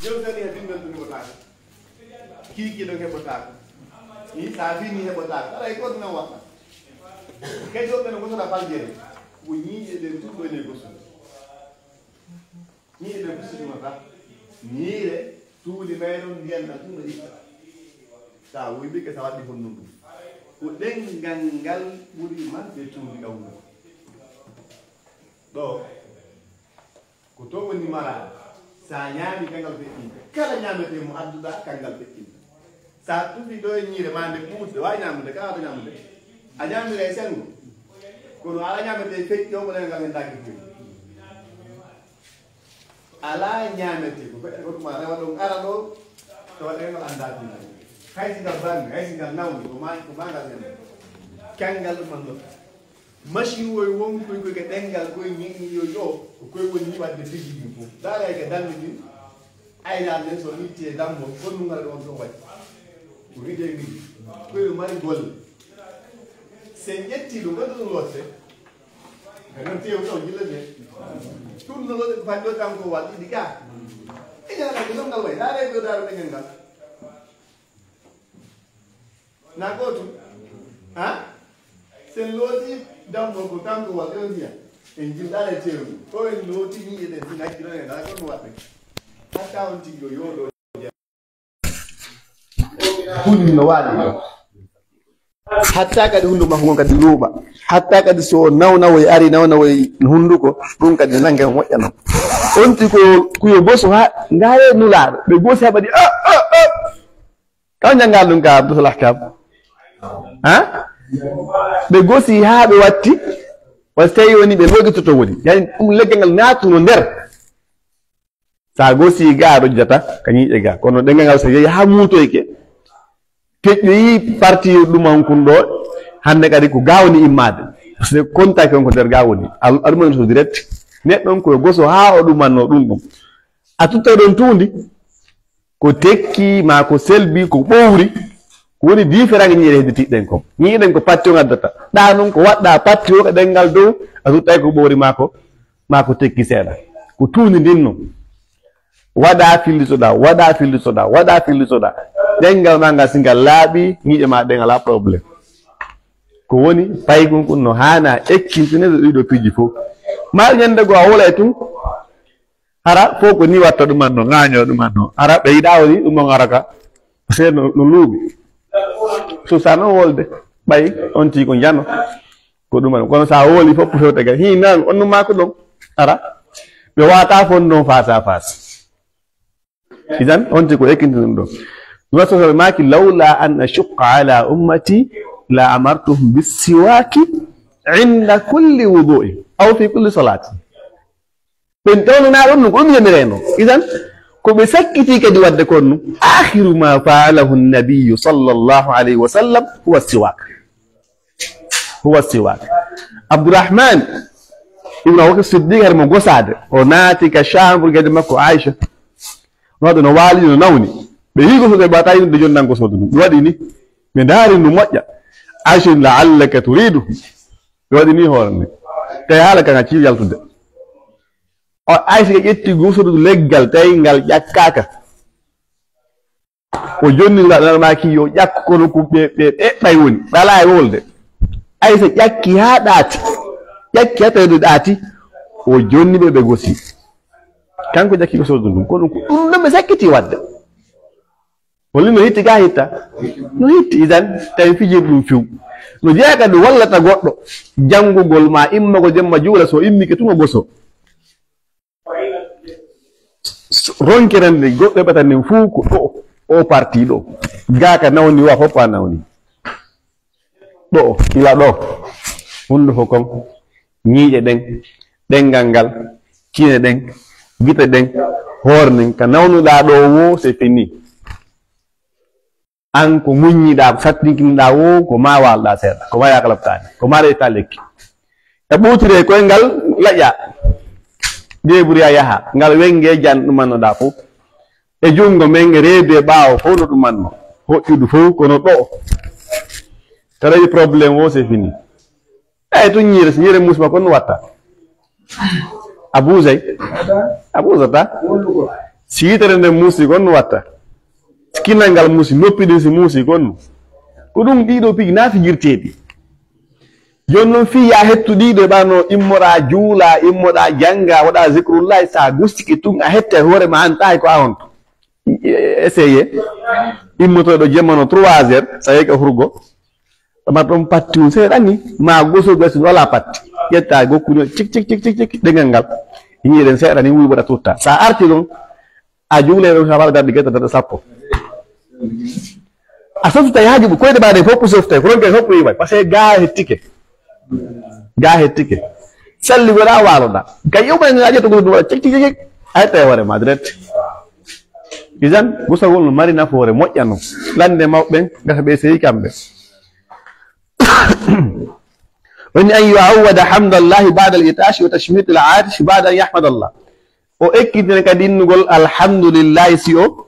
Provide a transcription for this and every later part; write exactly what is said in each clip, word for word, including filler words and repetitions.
Jewtani he bindol ɗum heɓotaako. Kiiki ɗon heɓotaako. Ni sa fini heɓotaako. Aray ko ɗum watta. Kadi woɓɓe no gosata faljere. Ko ñiiƴe ɗen tun ɗo ene gosu. Ñiiƴe ɗen fof sutuma ka. Ñiire tuuli mayron ndiyan na tun no itta. Sa wuyɓike sa waɗi honno ɗum. Ko ɗengal ngal ɓuri marɓe tuuli ɗawno. Ɗo. Ko to woni mara, sa ñaami kangal feƴƴinta. Kala ñaamete mo adduɗa kangal feƴƴinta. Sa tufi ɗo e ñiire ma nde ɓuuɗde, wawi ñamude, kala to ñamude. A ñamira e sengo. Kono ala ñaamete feƴƴo mo ngal hen daki feƴƴo. Ala ñaamete ko feƴƴa ko tuma rewa ɗon ara ɗo. To waɗe no anda tuma. Hay si ngal banni, hay si ngal nawni ko ma ko ma ngal hen. Kangal ɗum man ɗo. Machine woy won koy koy ke ɗengal koy ñiñi yo yo ko koy woni waɗde tigi ɗin fof. Dara ke dande ɗin aylan ɗen so itti e dambo konnungal ɗon ɗo waɗi. Ko wiɗe miji koy mari golle. Se ƴetti ɗum waɗa ɗum lotte. Ka non tewu ɗon jilla ne. Ɗum no lotte ko faddo tan ko waɗi ɗi ka. Ina la ko ngal way dara ko dara ɗen ngal. Na gootum ha? Sen looti dammo ko kanko wa ɗon ndiya. En jilɗaare teewu ko en looti ni eɗen fi nakkiro en ala kon waɗɓe. Hatta on tigi o yooɗo. Hunni no waali ɗo. Hatta kadi hundu makko ngon kadi luuɓa. Hatta kadi so nawnawoy ari nawnawoy hunduko ɗum kadi nange moƴƴano. On ti ko kuyo boso ha ngaye nulaaɗo ɓe gosi haɓadi. Kaw janngal ɗum ka Abdul Ahkam. Ha? Ɓe gosi haa ɓe watti. Wa so tawi woni ɓe logitoto woni yani ɗum leggal ngal naatuno nder. Sa gosi ga ɗojjata ka ñiiƴe ga kono ɗengal ngal so yehi haa muutoyke. Keƴƴoyi parti ɗumankun ɗo. Hannde kadi ko ga woni immade. Parce que contact on ko nder ga woni aɗumen so direct. Neɗɗon koye goso haa o ɗumanno ɗum ɗum. A tutta ɗon tuundi. Ko tekki ma ko selbi ko ɓowri. Ko woni différence ñiire hedde tiɗɗen kon ñiiɗen ko patti on addata. Ɗa noon ko waɗɗa patti o ka ɗengal dow a tuttay ko ɓowri ma ko ma ko tekki seeɗa. Ko tuundi ndin noon waɗa fillitoɗa waɗa fillitoɗa waɗa fillitoɗa. Ɗengal ma ngal si ngal laaɓi ñiiƴe ma ɗen ala problème. Ko woni paygol kon no haana ekkintinede ɗiɗo piiji fof. Ma ñande goo a wolay tun. Hara fof ko ni watta ɗuman no ŋaañoo ɗuman no ara ɓe yiɗa woni ɗum on araka. Sey no no luuɓi. So sa noon wolde ɓay on tii ko njano. Ko ɗuman kono sa woli fof ko fewte ga hi nan on numa ko ɗum. Ara ɓe wata fof noon face à face. Idan on ti ko ekkinti ɗum ɗo. Rasul maaki lawla an ashuqqa ala ummati la amartuhum bissiwaki inda kulli wudu'in aw fi kulli salati. Ɓen ɗawnana ɗon no ko ɗum yamireno idan ko ɓe sakkiti kadi wadde kon nu akhiru ma fa'alahu nabiyyu sallallahu alayhi wa sallam huwa siwak. Huwa siwak. Abdurrahman ibn Abubakar Siddiq hari mo gosade o naati ka chambre gadi makko Aisha. Waɗo no waali no nawni ɓe yigo so ɓe ɓata yimɓe jonnan ko sodu ɗum ɓe waɗi ni. Ɓe ndaari ndu moƴƴa. Aisha laallaka turidu. Ɓe waɗi ni hoore ni. Tawi haala kan a ci yaltude. O Aisha ƴetti gusudu leggal tawi ngal ƴakkaka. O jonni ngal ɗaɗamaaki yo ƴakku kono ko ɓe ɓe eɓɓay woni ɓala e wolde. Aysa ƴakki haa ɗaati ƴakki haa tawi ɗo ɗaati. O jonni ɓe ɓe gosi. Kanko ƴakki ɓe soddu ɗum kono ko ɗum ɗo ɓe sakkiti waɗde. Holli no hitti ga hitta. No hitti idan tawi fijir ɗum fiw. No jeeya kadi wallata goɗɗo janngugol ma immagol jemma juula so immike tuma goso. Ronkiren nde goɗɗo ɓeta nden fuu ko ɗo o parti ɗo. Gaaka nawni wa fof a nawni. Ɗo ila ɗo. Hunndu fof kon ñiiƴe ɗen ɗenngal ngal kine ɗen gite ɗen hoore nden ka nawnuɗaa ɗo wo c'est fini. An ko muññiɗa ko sattinkiniɗa wo ko ma walɗa seeɗa ko ma yakalabtaani ko ma reyta lekki. E ɓuutire koye ngal laƴƴa. Jeeburiya yaha ngal wenge jan ɗumannoɗa fof. E junngo men reedu e ɓaawo fof no ɗumanno hoƴƴudu fof kono ɗo. Taɗawi problème o c'est fini. Eyi tun ñiire so ñiire musma kon no watta. A buusay a buusata. Si yitere nden muusi, ko honno watta? Si kinal ngal muusi, noppi ɗin si muusi, ko honno? Ko ɗum ɗiɗo piiji na fijirteeɗi. Jooni noon, fii yaa hettu ɗiɗo, ɓano immoɗaa juula, immoɗaa jannga, waɗaa zikrullahi, sa gustike tun, a hetta e hoore ma, an tahay ko a honto. Essayé. Immotooɗo jemma no trois heures, sa yehi ka hurgo. Ɗoma ɗon patti un seeɗa ni, ma goso gasi wala patti. Ƴetta gokku no cik, cik, cik, cik, cik, ɗengal ngal. Ini eɗen seeɗa ni, wuy waɗa tutta. Sa arti ɗon, a juulay ɗon, sa wala darɗi getta darɗe sappo. A softa yaaji bu, koyɗe baɗe fof softa, ko ɗon kay fof wiwa, parce que ga hettike. Ga hettike. Salli wala waloɗa. Kay yewma ni a ƴetta goso ɗum waɗa cik, cik, cik, cik. A hetta e hoore ma direct. Isan, gusagol no mari nafoore moƴƴa no. Lande mawɓe ɓen, gasa ɓe seyi kamɓe. Woni an yu'awwada hamdallahi ba'da al-'atashi wa tashmitil 'atishi ba'da an yahmadallah. O ekkitina kadi innugol alhamdulillahi si o,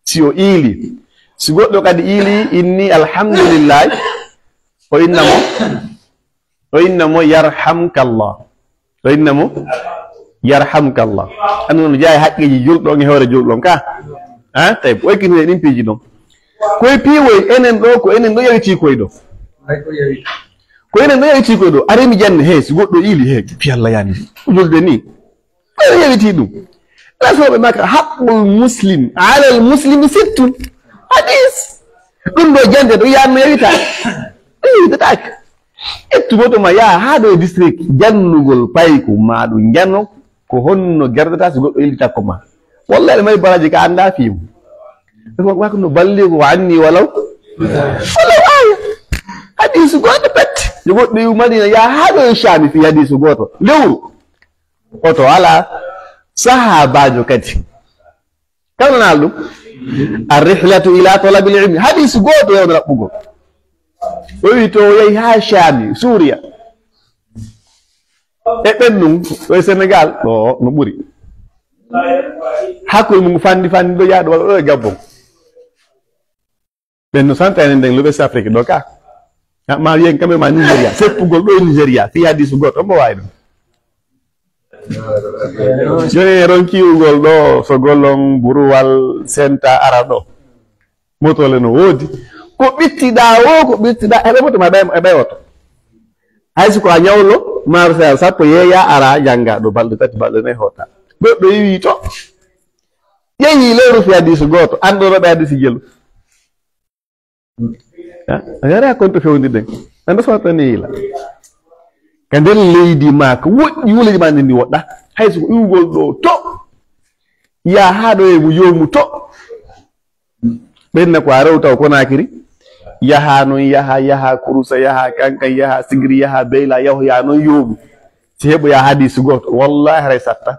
si o iili. Si goɗɗo kadi iili, inni alhamdulillahi, o inna mo, o inna mo yarhamkallah. O inna mo yarhamkallah. Anndi noon jeyaa e haqqeeji julɗo on e hoore julɗo on ka. Ha? Tawi o ekkitina ɗin piiji ɗon. Koye piiwoy enen ɗo, ko enen ɗo yawitii koye ɗo. Ko enen ɗo yawitii koye ɗo. Ari mi jannde, he, si goɗɗo iili, he, fi Allah yani. Julde ni. Ko enen yawitii ɗum. Rasul ɓe maka, haqqul muslim alal muslimi sittun. Hadis. Ɗum ɗo jannde ɗo yaanno yawita. Ɗum yawitataake. Ƴettu moto ma, yaa haa ɗo e district, jannugol payku ma ɗum njano, ko honno gerdata si goɗɗo illi takko ma. Wallahi, aɗa mari baraji ka annda fii mum. Ko, wa ko no balligu anni walaw, walaw aya. Hadiisu gooto pet. Yo goɗɗo iwu Madina, yaa haa ɗo e Shaami fii hadiisu gooto. Lewru. Oto alaa. Sahaabaajo kadi. Kam nanaali ɗum? Arrihlatu ila talabil ilmi. Hadiisu gooto e on raɓɓugol. O wi to o yahi haa Shaami, Suuriya. E ɓen ɗum, ɗo e Senegal, ɗo no ɓuri. Hakkunde mum fanndi fanndi ɗo yaha ɗo walla ɗo e Gabon. Ɓen no santa enen nden luɓe Afrique ɗo ka. Ah, ma wiyen kamɓe ma Nigeria. Seppugol ɗo e Nigeria, fii hadiisu gooto, mbo waawi ɗum. Jooni en ronki yi'ugol ɗo, so golon, buruwal, senta, ara ɗo. Motole no woodi. Ko ɓittiɗaa o, ko ɓittiɗaa, heɓe moto ma, heɓe, heɓe oto. Hay so ko a ñawlo, maaru sayal sappo yeeya, ara jannga ɗo balɗe tati, balɗe nayi hoota. Goɗɗo yiwi to. Yehi lewru fi hadiisu gooto, an ɗo ɗo ɓe hadiisi jelu. Ah, a yara konto fewndi den. An ɗo sota ni yila. Ka nder leydi ma, ko woɗɗi wuledi ma ndi woɗɗa. Hay so ko iwugol ɗo to. Ya haa ɗo e mu yomu to. Ɓenna ko a rewta o Konaakiri, yaha noon, yaha, yaha Kurusa, yaha Kankan, yaha Sigiri, yaha Beyla, yahoya noon yooɓu. Si heɓoya hadiisu gooto, wallaahi haray satta.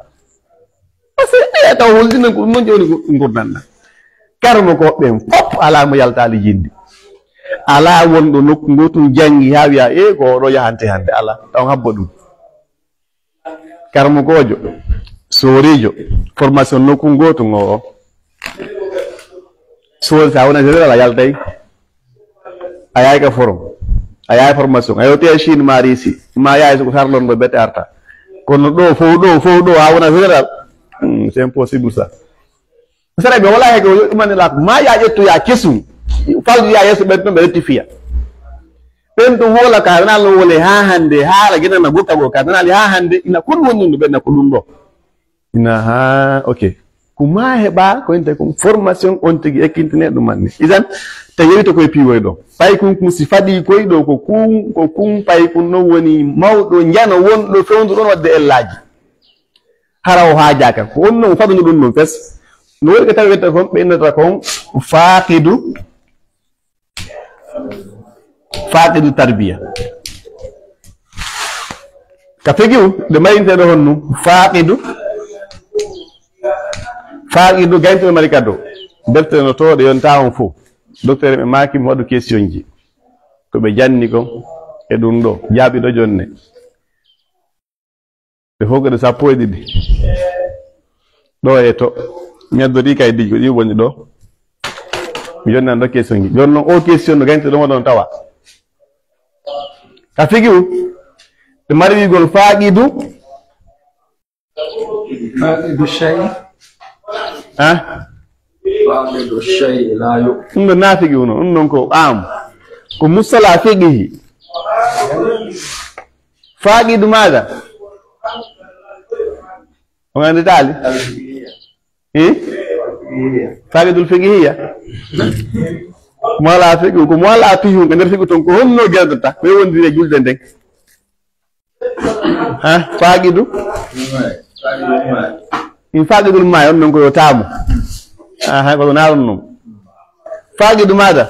Parce que ɗe taw holdinan ko ɗum noon jooni ko ngurndan ɗan. Karmo ko ɓen fof alaa mo yaltaali jinndi. Alaa wonɗo nokku ngootu janngi haa wiya, "E, ko oɗo yahante hannde." Alaa, taw habbo ɗum. Karamokoojo, sooriijo, formation nokku ngootu ngo o. Soori sa wona général a yaltay. A yaay ka forum. A yaay formation. A yewte Chine ma Russie. Ma yaay so ko sarlon ɗo bete arta. Kono ɗo fof, ɗo fof, ɗo ha wona général. Hmm, c'est impossible ça. Sere ɓe wala hege o yoɓi mani la ma ya ƴettu ya kesum. Faldu ya yeso ɓen ɗon ɓe rectifia. Ɓen ɗon wola ka nal wole ha hande, haala gina na gokka go ka nal ha hande, ina kun woni ɗum ɓen na ko ɗum ɗo. Ina ha, ok. Ko ma heɓa ko inte kon formation on tigi ekkintine ɗum manne. Idan ta yewito koye piwoy ɗo. Pay kun kun si faɗi koy ɗo ko kun, ko kun pay kun no woni mawɗo njano wonɗo fewndo ɗon wadde ellaji. Hara o haajaaka. Ko on non fadano ɗum ɗum fes. No woni ko tawi wiyata kon, ɓe innata kon faaqidu, faaqidu tarbiya. Ka fegiw, nde mayinteɗo honnu, faaqidu, faaqidu gaynteɗo mari kado. Deftere no tooɗe yonta on fof. Docteur ɓe maaki mi waɗu question ji. Ko ɓe janni kon e ɗum ɗo. Jaabi ɗo jonne. Ɓe fof ko ɗe sappo e ɗiɗi. Ɗo e to. Mi addori kay dijo ɗi woni ɗo. Mi yonnan ɗo question ji. Jooni noon o question no gañte ɗum oɗon tawa. Ka figi u. Ɓe mari wiigol faaqidu. Faaqidu shay. Ha? Ɗum ɗo naafiki uno, ɗum ɗon ko am. Ko musala fiqihi. Faaqidu maada? On annditaali? Eh? Faaqidul fiqihiya. Mo alaa fiqi, ko mo alaa fiqi, ko nder fiqi ton, ko honno gerdata? Ko e wondiri e julde nden. Ha? Faaqidu? In faaqidul maay, on non ko yo taamu. Aha, ko ɗo naaron non. Faaqidu maada?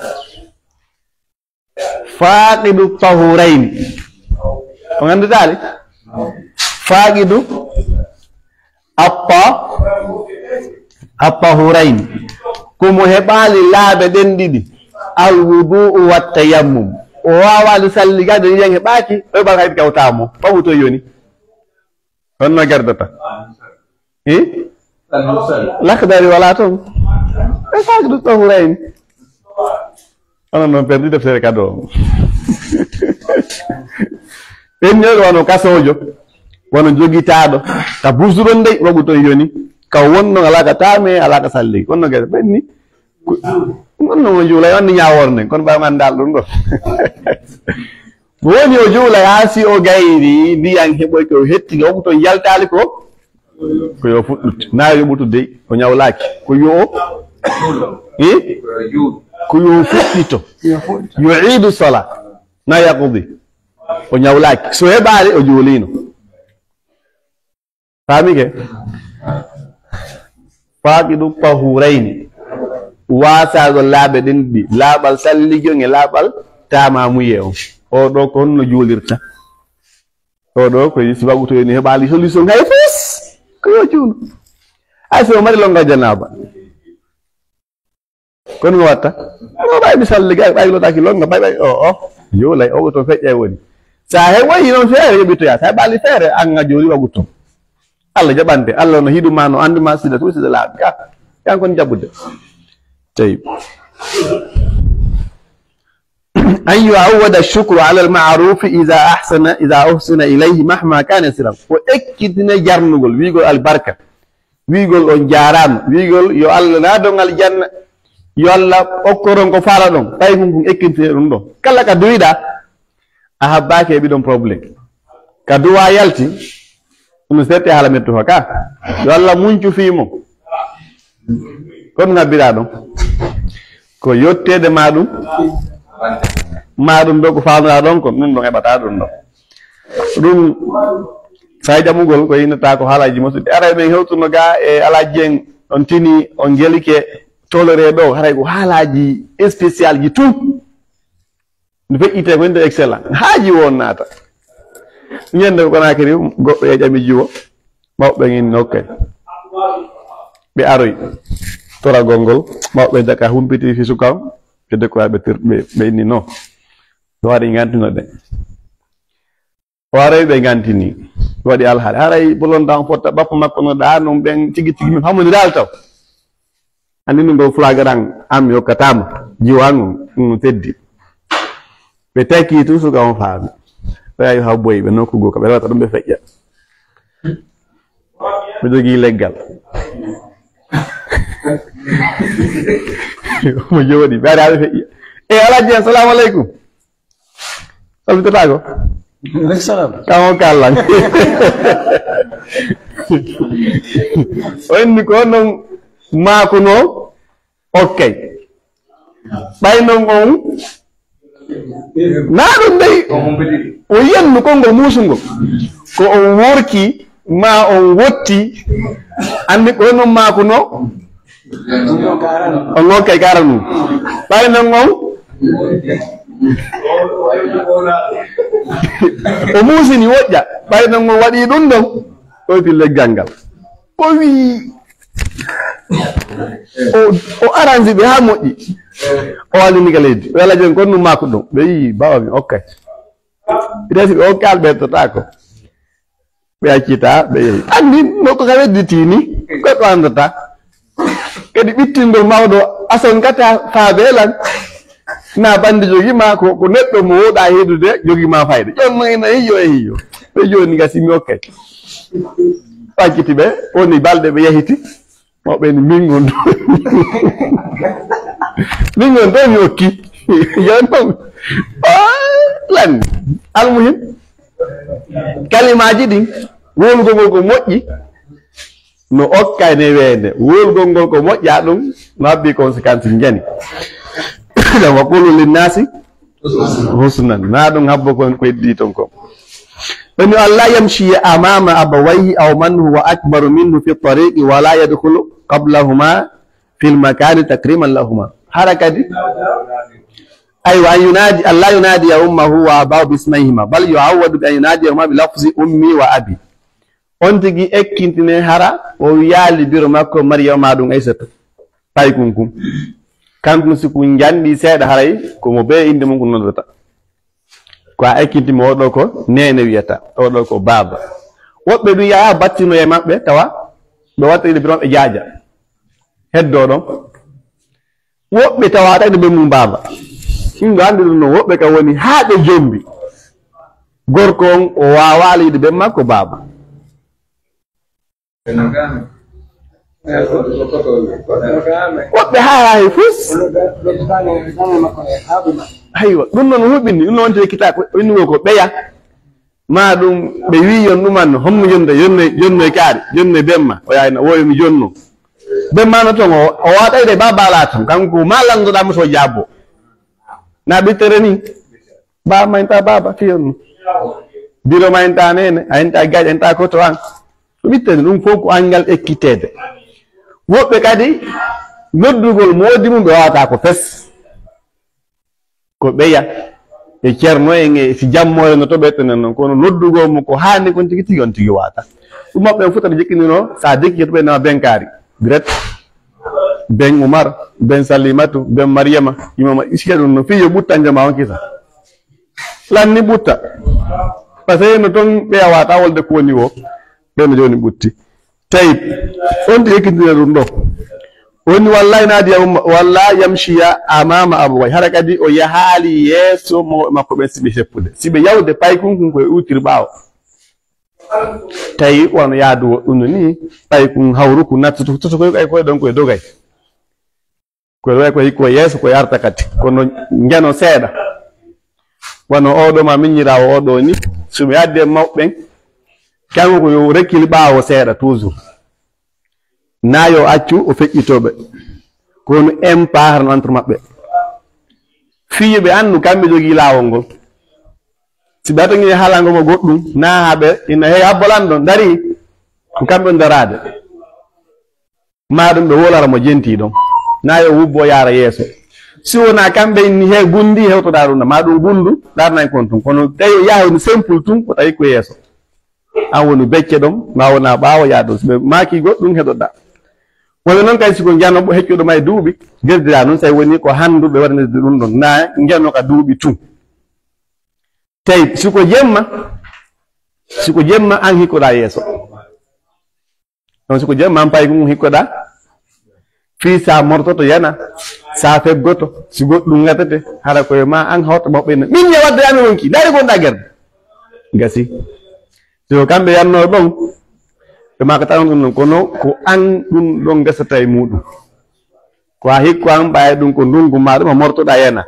Faaqidu tahurayni. On annditaali? Faaqidu atta-, attahurayni. Ko mo heɓaali laaɓe ɗen ɗiɗi. Alwudu'u wa tayammum. O waawaali salligaade, ndiyam heɓaaki, o heɓaali kadi kawtaamo. Famu to yoni. Honno gardata? Eh? Lakhdari wala toon. E faaqidu tahurayni. Onon noon perdi deftere kado. Ɓen ñool wano kasoojo, wano jogitaaɗo. Ka busuɗon dey, wagu toon yoni. Ka wonno alaa ka taame, alaa ka salli. Kono gere ɓen ni. Ko, kono no juula, yo anndi ñaawoor nden. Kono ɓaawo man daal ɗum ɗo. Mo woni o juula haa si o gayni, ndiyan heɓoy ko o hettini, o ko toon yaltaali ko, ko yo fuɗɗut. Na yoɓutu dey, o ñawlaaki. Ko yo o, eh? Ko yo fuɗɗito. Yo iidu sala. Na yaqdi. O ñawlaaki. So heɓaali, o juuliino. Faamike? Faaqidu tahurayni. Waasaago laaɓe ɗen ɗiɗi. Laaɓal sallijo e laaɓal taamamuye on. O ɗo ko honno juulirta? O ɗo ko si waguto en heɓaali solution hay fes. Ko yo juulu. Hay so o mari longal janaaba. Kono mi watta. No ɓay mi salli gay, ɓay lotaaki longa, ɓay, ɓay, o, o. Yo lay, o to feƴƴa woni. Sa heɓoyi noon feere, yoɓitoya. Sa heɓaali feere, an nga jooni wagu to. Allah jaɓante. Allah no hiɗu ma, no anndi ma, sida to, sida laaɓi. Ka, kan kon jaɓude. Tayyib. An yu'awwada shukru ala al-ma'rufi idha ahsana, idha uhsina ilayhi mahma kana yasiran. Ko ekkitina jarnugol, wi'gol albarka. Wi'gol on jaaraama, wi'gol yo Allah naadon aljanna, yo Allah okkoron ko faalaɗon, ɓay kun kun ekkintine ɗum ɗo. Kala ka duwiɗa, a habbaaki e ɓiɗon problème. Ka duwa yalti, ɗum serti haala mettu fa ka. Yo Allah muncu fii mo. Kon ngabbiɗa ɗon. Ko yotteede ma ɗum, ma ɗum ɗo ko faandoɗa ɗon kon, ɗum ɗon heɓata ɗum ɗon. Ɗum, fay jamugol ko innata ko haalaaji moƴƴi. Aray men hewtuno ga e alaaji en, on tini, on gelike, tolere ɗo, haray ko haalaaji spécial ji tun. Nde feƴƴite ko nde excellent. Haaji won naata. Ñande ko Conakry, goɗɗo e ƴami jiwo, mawɓe ngin nokkay. Ɓe aroy. Toragol ngol, mawɓe jaka humpiti fi sukaw, ɓe dekkoya ɓe tir-, ɓe, ɓe inni no. Ɗo waɗi ngantino ɗe. O aray ɓe ngantini. Waɗi alhaali. Haray bolonta on fotta bappa makko no ɗa non ɓen tigi tigi men hamondiral taw. Anndi ɗum ɗo flagrant an mi hokkatama. Jiwango, ɗum no teddi. Ɓe taki tu suka on faami. Ɓe ayi ha boyi ɓe nokku go ka ɓe rewata ɗum ɓe feƴƴa. Mi jogii leggal. Mo jooɗi, ɓe ari haa ɓe feƴƴi. E Alhaji en, salamu aleykum. Salmitataako? Aleykum salam. Kam o kallan. O inni ko noon maakunoo, ok. Ɓay noon on naa ɗum dey, o yennu konngol muusungol. Ko on worki, ma on wotti, anndi ko noon maakunoo. On okkay kara ɗum. Ɓay noon on, o muusini woƴƴa. Ɓay noon on waɗi ɗum ɗon, o itti leggal ngal. O wii, o, o aransi ɓe haa moƴƴi. O wallini ka leydi. O yalla jon kon ɗum maaku ɗum. Ɓe yii, bawa mi okkay. Resi ɓe okkaal ɓe totaako. Ɓe accita, ɓe yehi. Anndi no ko ka wedditi ni, goɗɗo anndata. Kadi ɓittingol mawɗo, ason kata faabe lan. Na bandi jogi ma ko, ko neɗɗo mo woɗa heɗude jogi ma fayde. Jon no ina hiyo e hiyo. Ɓe joni gasi mi okkay. Acciti ɓe, woni balɗe ɓe yahiti. Mawɓe ni min ngon ɗo. Min ngon ɗo mi okki. Yon ɗon. Ah, lan. Almuhim. Kalimaaji ɗin. Wowlugol ngol ko moƴƴi. No okka ne weende. Wowlugol ngol ko moƴƴa ɗum. No habbi conséquence njani. Wa qulu linnasi husnan. Na ɗum habbo kon ko heddi ton ko. Woni, "Alla yamshi amama abawayhi aw man huwa akbaru minhu fi tariqi wa la yadkhulu qablahuma fil makani takriman lahuma." Hara kadi. Aywa, an yunadi, "Alla yunadi ya ummahu wa abahu bismayhima, bal yu'awwadu bi an yunadi ya umma bi lafzi ummi wa abi." On tigi ekkintine hara o wiyaali biro makko Maryama ɗum Aysata. Paykun kun. Kanko si kun njanɗi seeɗa haray, ko mo bee innde mum kun noddata. Ko a ekkinti mo, oɗo ko neene wiyata, oɗo ko baaba. Woɓɓe ɗum yaha battino e maɓɓe, tawa ɓe watta ɓe biro maɓɓe jaaja. Heddo ɗon. Woɓɓe tawa tawi ɓe mum baaba. Ɗum ɗo anndi ɗum noon, woɓɓe ka woni haa ɓe jombi. Gorko on o waawaali yiɗde ɓen makko baaba. Woɓɓe haaraani fus. Aywa, ɗum noon huɓini, ɗum noon wonti ekkitaako, innugol ko ɓeya. Ma ɗum ɓe wi yon ɗuman no, hommo yonde, yonne, yonne kaari, yonne bemma, o yaayno, woyo mi jonno. Bemma no ton, o, o waɗay de baba ala ton, kanko ma landoɗa mo so jabbo. Na ɓittere ni, ba ma inta baba, fi yon. Biro ma inta nene, a inta gaƴ, a inta koto an. Ko ɓittani ɗum fof ko anngal ekkiteede. Woɓɓe kadi noddugol moodi mum ɓe wawata ko fes. Ko ɓeya e ceerno en e si jammoore no to ɓe tenen noon. Kono noddugol mo ko haani kon tigi tigi on tigi wata. Ɗum maɓɓe en fof tan jikkinino sa dekki to ɓe nama benkaari. Direct. Ben Umar, ben Salimatu, ben Mariyama, imama iske ɗum no fi yo ɓuttan jama on kisa. Lanni ɓutta. Parce que no toon ɓeya wata wolde ko woni o. Ɓen jooni ɓutti. Tayib. On ti ekkitinde ɗum ɗo. Woni wallahi naadi ya umma, walla yamshiya amama abaway. Hara kadi o yahaali yeeso mo-, makko ɓen si ɓe seppude. Si ɓe yawde paykun kun koye utir ɓaawo. Tawi wano yaadu woɗɗuno ni, paykun hawru kun nattutu, tutu koye, koye ɗon koye dogay. Ko way ko hikko yeeso ko yarta kadi. Kono njano seeɗa. Wano oɗo ma miñiraawo oɗo ni, so mi addi e mawɓe ɓen, kanko ko yo rekkil ɓaawo seeɗa toujours. Na yo accu o feƴƴitooɓe. Kono en paharno entre maɓɓe. Fii yo ɓe anndu kamɓe jogii laawol ngol. Si ɓe atangi haalango mo goɗɗum, na haɓe, ina heewi habbolan ɗon, dari, ko kamɓe on daraade. Ma ɗum ɓe wolara mo jenti ɗon. Na yo wubbo yaara yeeso. Si wona kamɓe inni he gundi hewtoɗa ɗum, ma ɗum gundu, ɗarnay kon tun. Kono tawi o yaha no simple tun, ko tawi ko yeeso. An woni becce ɗon, ma wona ɓaawo yaa ɗon. So ɓe maaki goɗɗum heɗoɗa. Woni noon kay siko njano heccuɗo ma e duuɓi, gerdira noon, so tawi woni ko handuɓe waɗanede ɗum ɗon, na njano ka duuɓi tun. Tawi siko jemma, siko jemma an hikkoɗa yeeso. Ɗon siko jemma an paykun hikkoɗa. Fii sa mortoto yana, sa feggoto, si goɗɗum gatete, hara koye ma an hawta mawɓe no. Min ya wadde ami wonki, dari gonɗa gerde. Gasi. So kamɓe yanno ɗon, ɓe makata on ɗum ɗon, kono ko an ɗum ɗon gasata e muɗum. Ko a hikko an ɓaye ɗum ko ndungu ma ɗum a mortoɗa yana.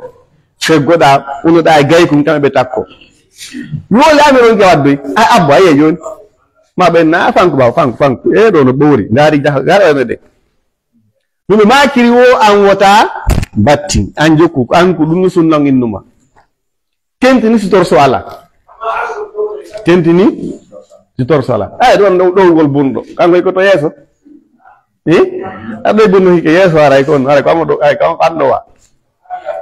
Feggoɗa, unoɗa e gaykun kamɓe ɓe takko. Mi woli ami ɗon ke waddoy, ay abbo, aye joni. Ma ɓe na fanku ɓawo, fanku, fanku. E ɗo no ɓowri, ngari jaha, ngari ɗo de. Ɗum ɓe makiri wo an wota batti, an jokku, an ko ɗum no sunna on innuma. Tentini si torso ala. Tentini si torso ala. Ay, ɗon ɗo, ɗowgol bunɗo. Kanko ko to yeeso. Eh? Aɗa ɗo bunɗo hike yeeso aray kon, aray ko amo ɗo, ay, ko amo ɓanɗo wa.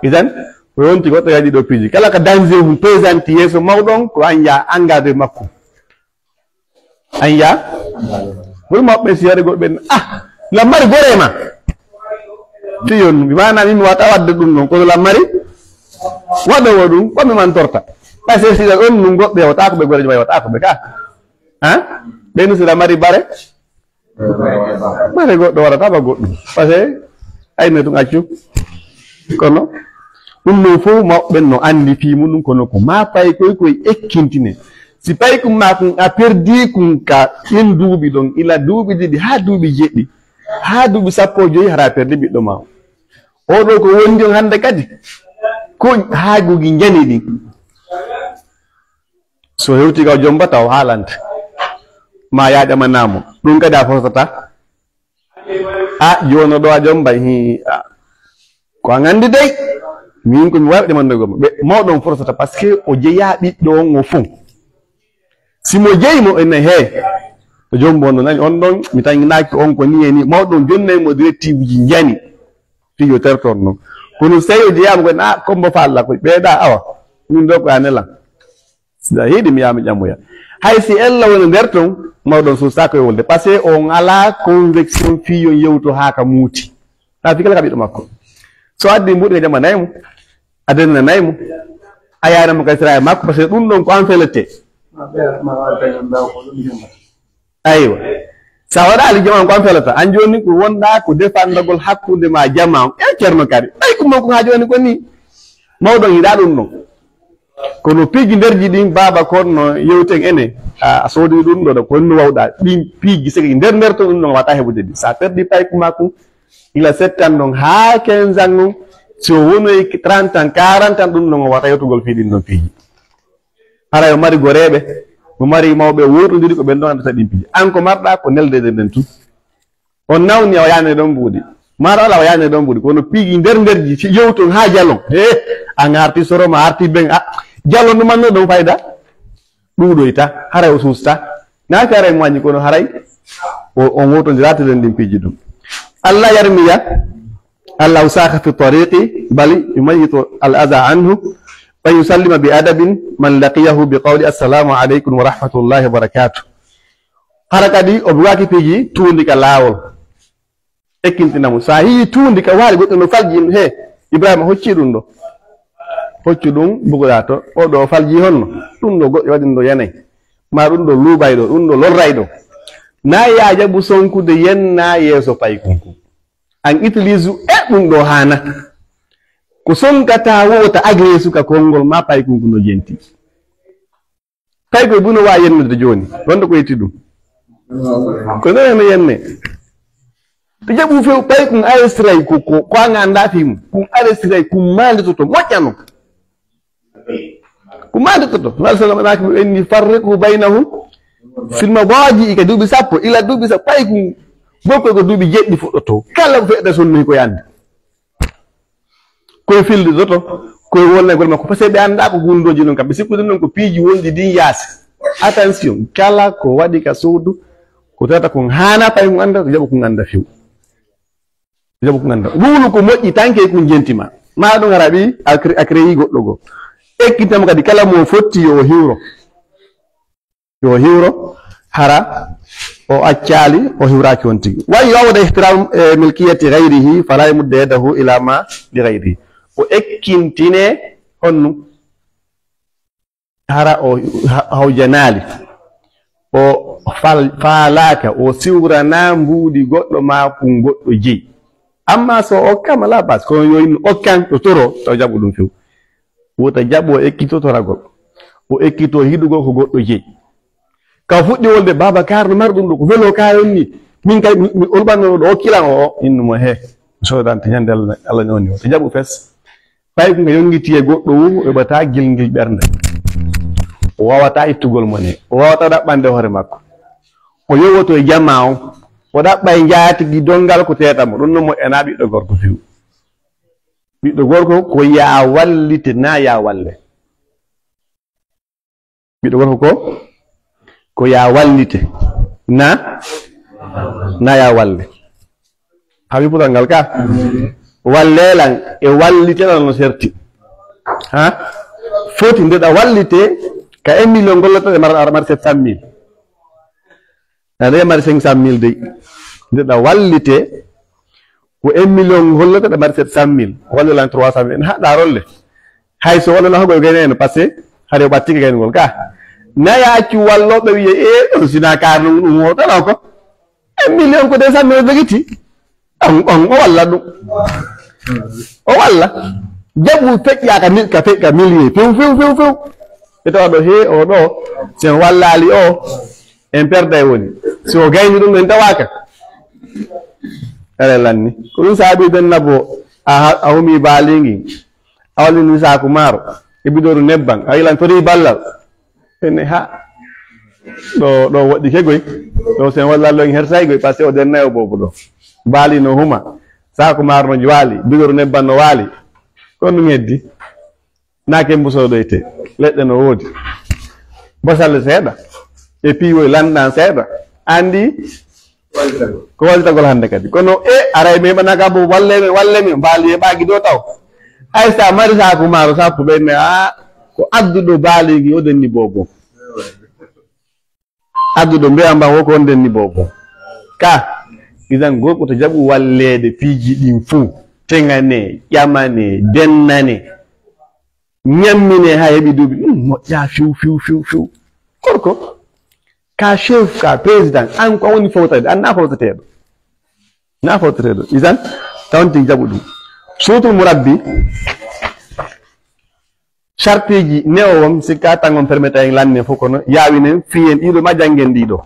Idan, ko yonti goɗɗo yaɗi ɗo piiji. Kala ka danger hum pesante yeeso mawɗo on, ko an ya engagé makko. An ya? Wol mawɓe si yare goɗɓe, ah, lammari gore ma. Ti yon, mi wana mi mi wata wadde ɗum ɗon, kono lammari waɗo wo ɗum, ko mi man torta. Parce que si on ɗum goɗɓe wata ko ɓe gore ma wata ko ɓe ka. Ha? Ɓe no si lammari bare. Bare goɗɗo waɗata ba goɗɗum. Parce que ayne ɗum accu. Kono ɗum ɗon fof mawɓe no anndi fii muɗum, kono ko ma pay koy koy ekkintine. Si pay kun ma kun a perdi kun ka ɗin duuɓi ɗon, ila duuɓi ɗiɗi haa duuɓi jeɗɗi. Haa duuɓi sappo e joyi hara perdi ɓiɗɗo ma. O ɗo ko wondi on hannde kadi. Ko haa gugi njani ɗin. So hewti ka o jomba taw haalante. Ma yaaƴama naamo. Ɗum kadi a fotata. A, jooni ɗo a jombay, hi, a. Ko an anndi dey, min ko mi wawi ɗemande goma. Ɓe, mawɗo on forsata, parce que o jeyaa ɓiɗɗo on o fon. Si mo jeyi mo, ene he, o jombo on ɗon nani, on ɗon, mi tan naaki on ko ni e ni. Mawɗo on jonnay mo directive ji njani. Fii yo tertor non. Kono so tawi o jeyaama ko, a, kombo falla ko ɓeeɗa, awa. Min ɗo ko a nelan. Si a yiɗi mi yaha mi ƴammoya. Hay si ella woni nder ton, mawɗo on suusaako e wolde. Parce que on alaa conviction fii yo yewto haa ka muuti. Ɗa fii kala ka ɓiɗɗo makko. So addi mbuuɗi ka jamanay mo, a dennanay mo, a yaana mo ka sira e makko, parce que ɗum ɗon ko an felete. Aywa. Sa waɗaali jaman ko an felata. An jooni ko wonɗa ko defandagol hakkunde ma jama on. E Ceerno Kari. Ɓay ko mon ko haa jooni ko ni. Mawɗo on yiɗa ɗum ɗon. Kono piiji nder ji ɗin, baaba, kono no yewten enen, a, a soodi ɗum ɗo, ɗo, ko honno wawɗa? Ɗin piiji segi nder nder ton, ɗum ɗon wata heɓude ɗi. Sa perdi payku makko, ila sept ans ɗon haa quinze ans ɗon, si o wonoyi trente ans, quarante ans, ɗum ɗon o wata yewtugol fii ɗin ɗon piiji. Hara yo mari goreeɓe, mo mari mawɓe wowtondiri ko ɓen ɗon andata ɗin piiji. An ko marɗa ko neldede nden tun. On nawni a wayaani ɗon mbuuɗi. Maaro alaa a wayaani ɗon mbuuɗi. Kono piiji nder nder ji, si yewton haa jalon. He, an arti soro ma arti ben. A, jalon ɗum anno ɗon fayda. Ɗuuɗoyta. Haray o suusta. Naaki haray mo wañi kono haray. O, on wowtondiraate ɗen ɗin piiji ɗum. Allah yarmiya. Allah usakha fi tariqi. Bali yumayitu al adha anhu. Wa yusallima bi adabin man laqiyahu bi qawli assalamu alaykum wa rahmatullahi wa barakatuh. Hara kadi o bugaaki piiji tuundi ka laawol. Ekkintina mo. So a yii tuundi ka waali goɗɗo no falji, he, Ibrahima hocci ɗum ɗo. Hoccu ɗum bugoɗaa to. O ɗo falji honno? Ɗum ɗo goɗɗo waɗi ɗum ɗo yanay. Ma ɗum ɗo luubayɗo, ɗum ɗo lorrayɗo. Na yaa jaɓu sonkude yenna yeeso paykunku. An itiliisu e ɗum ɗo haana. Ko sonkata wota agreesu ka konngol ma paykunku no jenti. Tawi koye buno waawi yennude jooni, wonde ko yetti ɗum. Ko nder heno yenne. To jaɓu few, tawi kun arestiray ko, ko, ko an anndaa fii mum. Kun arestiray, kun maanditoto, moƴƴano. Kun maanditoto. Nabi sallam naaki mo inni farriqu baynahum fil madaji ka duuɓi sappo, ila duuɓi sappo, tawi kun bokkoy ko duuɓi jeɗɗi fuɗɗoto. Kala ko feɗɗa sonnoy ko yande. Koye fillidoto, koye wonnagol makko, parce que ɓe anndaa ko gundooji non kam. Ɓe sikkude non ko piiji wonɗi ɗin yaasi. Attention, kala ko waɗi ka suudu, ko tawata kon haana pay kun annda, to jaɓu kun annda few. To jaɓu kun annda. Nguulu ko moƴƴi tanke kun jentima. Ma ɗum hara ɓi, a cré-, a créé goɗɗo goo. Ekkitama kadi kala mo fotti yo o hiwro. Yo hiwro, hara o accaali, o hiwraaki on tigi. Wa yu'awwida ihtiram, eh, milkiyati ghayrihi, fala yamudda yadahu ila ma li ghayrihi. O ekkintine honnu? Hara o ha-, hawjanaali. O fal-, faalaaka, o siwrana mbuuɗi goɗɗo ma kun goɗɗo jeyi. Amma so o okkama la bas, kono yo innu okkan ɗo toro, taw jaɓu ɗum few. Wota jaɓu o ekkito toragol. O ekkito hiɗugol ko goɗɗo jeyi. Ka fuɗɗi wolde, "Baaba, kaar no mari ɗum ɗo, ko welo kaar on ni. Min kay, mi, mi olɓanno ɗo, o kilan o, o." Innu mo, "He, mi soodante ñande Allah, Allah ne woni o." To jaɓu fes. Fay ko yonngiti e goɗɗo woo, o yoɓata gilngil ɓernde. O waawata ittugol mo ne. O waawata ɗaɓɓande hoore makko. O yowoto e jamaa on. O ɗaɓɓa e njaatigi donngal ko teeta mo. Ɗum noon moƴƴanaa ɓiɗɗo gorko few. Ɓiɗɗo gorko ko yaa wallite, na yaa walle. Ɓiɗɗo gorko ko, ko yaa wallite, na, na yaa walle. Hami putal ngal ka? Wallelan e wallitelan no serti. Ha? Foti ndeɗa wallite ka un million gollata ɗe mara, aɗa mari sept cent mille. Aɗa mari cinq cent mille dey. Ndeɗa wallite ko un million hollata ɗa mari sept cent mille. Wallelan trois cent mille. En haɗa rolle. Hay so wallelan hogo gayne en, parce que hade o ɓatti ko gaynugol ka. Na ya accu walloɓe wiye, "E, ɗon sina kaar ɗum, ɗum o tana ko. Un million ko deux cent mille jogiti." On, on, o walla ɗum. O walla. Jaɓu feƴƴa ka mi-, ka fe-, ka millier. Few, few, few, few. E tawa ɗo he, o ɗo. Sen wallali o. En perday woni. Si o gayni ɗum, en tawaka. Ere lanni. Ko ɗum saabi den nabo a, a humi baaliŋgi. A wallini saaku maaro. E bidoru nebban. A yilan tori ballal. Ene ha. Ɗo, ɗo woɗɗi ke goy. Ɗo sen walla lo en hertay goy parce que o den nayo bobu ɗo. Baali no huma. Saaku maaro no waali. Bidoru nebban no waali. Ko ɗum heddi. Naake mbusoɗoyte, leɗɗe no woodi. Basalle seeɗa, e piiwoy lanɗan seeɗa. Anndi ko wallitagol hannde kadi. Kono e aray mi heɓanaka bo walle mi, walle mi, mbaali heɓaaki ɗo taw. Ay sa mari saaku maaro sappo ɓe ne, a ko adduɗo baaliigi o denni bobo. Adduɗo mbeya mba wo ko on denni bobo. Ka, idan gorko to jaɓu walleede piiji ɗin fuu, teŋane, ƴamane, dennane, ñammine haa heɓi duuɓi, ɗum moƴƴa fiw, fiw, fiw, fiw. Gorko, ka chef, ka président, an ko a woni fawtade, an na fawtateeɗo. Na fawtateeɗo. Idan, tawanti jaɓu ɗum. Suutul Murabbi, sartiji newo on, sikka tangon permettre en lanne fof kono yaawinen fiyen ɗiɗo ma janngen ɗiɗo.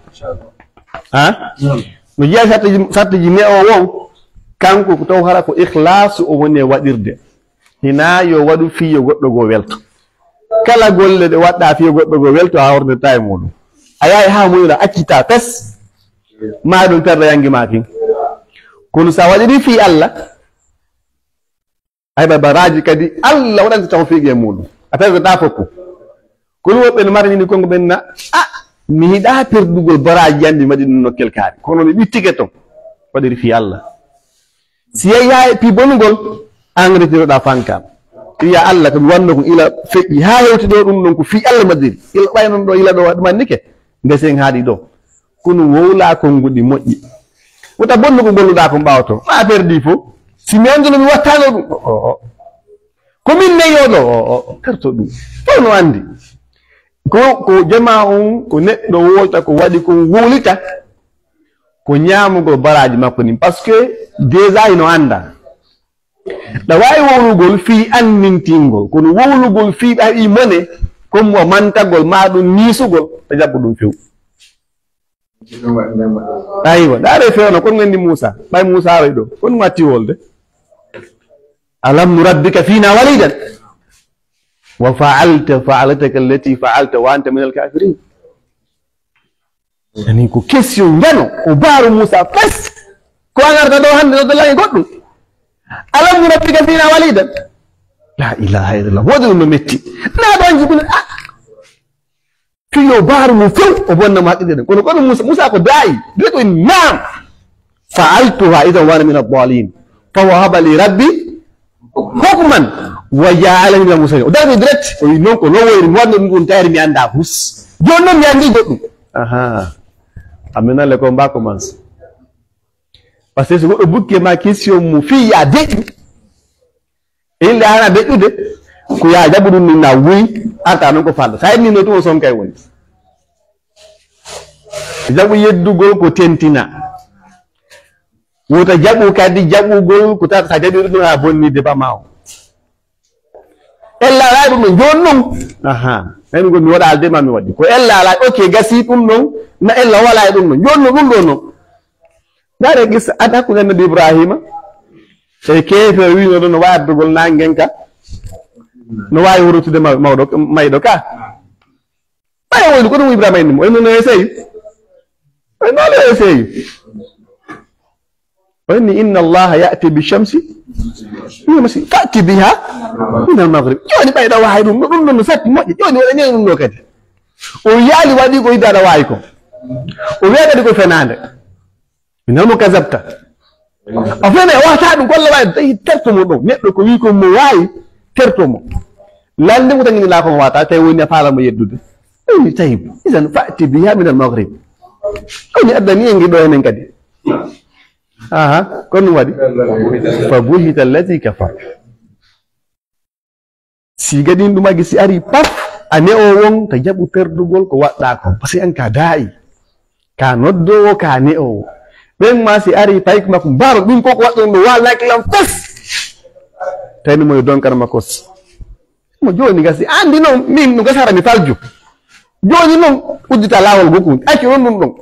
Ha? No jeeya sartiji, sartiji newo on, kanko ko taw hara ko ikhlasu o woni e waɗirde. Hina yo waɗu fiyo goɗɗo goo welto. Kala golle ɗe waɗɗa fiyo goɗɗo goo welto a hornirta e muɗum. A yahay ha muɗum a accita pes, ma ɗum perda yangi ma kin. Kono sa waɗiri fi Allah, ay ba baraji kadi Allah waɗanta tawfiqi e muɗum. A perdata foppu. Kono woɓɓe no mari ni kongo ɓen na, a, mi yiɗa perdugol baraji an mi waɗi ɗum nokkel kaari. Kono mi ɓittike ton. Waɗiri fi Allah. Si yehi ha e pi bonugol, an retiroɗa fankam. Wiya Allah ko mi wanno ko ila feƴƴi ha hewti ɗo ɗum ɗon ko fi Allah waɗiri. Ila ɓay non ɗo ila ɗo waɗi mannike. Ndesen haaɗi ɗo. Kono wowla konnguɗi moƴƴi. Wota bonnugo golluɗa ko ɓaawoto. Ma perdi fof. Si mi anduno mi wattano ɗum. O, o, o. Ko min neyoɗo. O, o, o. Perto ɗum. Fof no andi. Ko, ko jama on, ko neɗɗo wowlata, ko waɗi kon wowlita. Ko ñaamugol baraji makko ɗin. Parce que déjà ino anda. Ɗa waawi wowlugol fii annintingol, kono wowlugol fii ɓay mone, comme o mantagol maa ɗum niisugol, a jaɓɓu ɗum few. Aywa, ndaare fewno, kon nganndi Muusa, ɓay Muusa aroy ɗo, kon watti wolde. Alam nurabbika fiina walidan, wa fa'alta fa'lataka allati fa'alta wa anta minal kafirin. Ani ko question njano, o baaru Muusa fes. Ko an arata ɗo hannde, no dallani goɗɗum. Alam nurabbika fiina walidan. La ilaha illallah. Wodi ɗum no metti. Na ɗo anji bune, ah. Fiyo baaru mo few, o bonna ma ɗiɗi ɗen. Kono kono Muusa, Muusa ko daayi. De ko naam. Fa'altuha idan wa ana min ad-dallin. Fa wahaba li rabbi hukman wa ja'alani min al-mursalin. O dari direct, o wi non ko no woyri, mi wadno ɗum ɗum tayri mi annda fus. Joni non mi anndi goɗɗum. Aha. Amina le combat commence. Parce que so goɗɗo bukki ma question mo fii ya deƴƴu. E yimɓe ana deƴƴude, ko ya jaɓu ɗum ɗum na wuy, arta non ko falda. Sa inni no tuma son kay woni. Jaɓu yeddugol ko tentina. Wota jaɓu kadi jaɓugol ko tata sa jaɓi ɗum a bonni de ba mawo. Ella alay ɗum ɗon, jooni noon. Aha. Emi ko mi waɗa alde ma mi waɗi. Ko ella alay, ok, gasi ɗum ɗon, na ella wala e ɗum ɗon. Jooni noon ɗum ɗo noon. Ndaare gisa ada ko annabi Ibrahima. E keefeero wiino ɗo no waawi addugol naangen ka. No waawi horotude ma-, mawɗo, mayɗo ka. Ɓay o woni ko ɗum Ibrahima inni mo, o inni no e seewi. O inni no e seewi. O inni, "Inna Allaha ya'ti bi shamsi min al-mashriq, fa'ti biha min al-maghrib." Jooni ɓay ɗo waawi ɗum, ɗum ɗon no satti moƴƴi. Jooni waɗa ñeeñu ɗum ɗo kadi. O yaali waɗi ko yidde aɗa waawi ko. O wiya kadi ko fenaande. Min hamo kazabta. A fene, a wata ɗum, ko Allah wawi, tawi terto mo ɗon. Neɗɗo ko wi ko mo wawi, terto mo. Lande mo tangini la ko mo wata, tawi woni a faala mo yeddude. Ɗum ni tawi, isan fa'ti biha min al-maghrib. Ɗum ni addani en giɗo enen kadi. Aha, kono ɗum waɗi. Fa buhita alladhi kafar. Si gadin ɗum agi, si ari paf, a ne'o won, ta jaɓu perdugol ko waɗɗa kon. Parce que an ka daa'i, ka noddowo, ka ne'owo. Ɓen ma si ari payko makko, mbaro ɗum ko ko waɗɗon ɗo walnaki lan fes. Tawni mo yo donkana makko. Mo joni gasi, andi non, min no gasara mi falju. Joni non, uddita lawol goku, accu ɗon ɗum ɗon.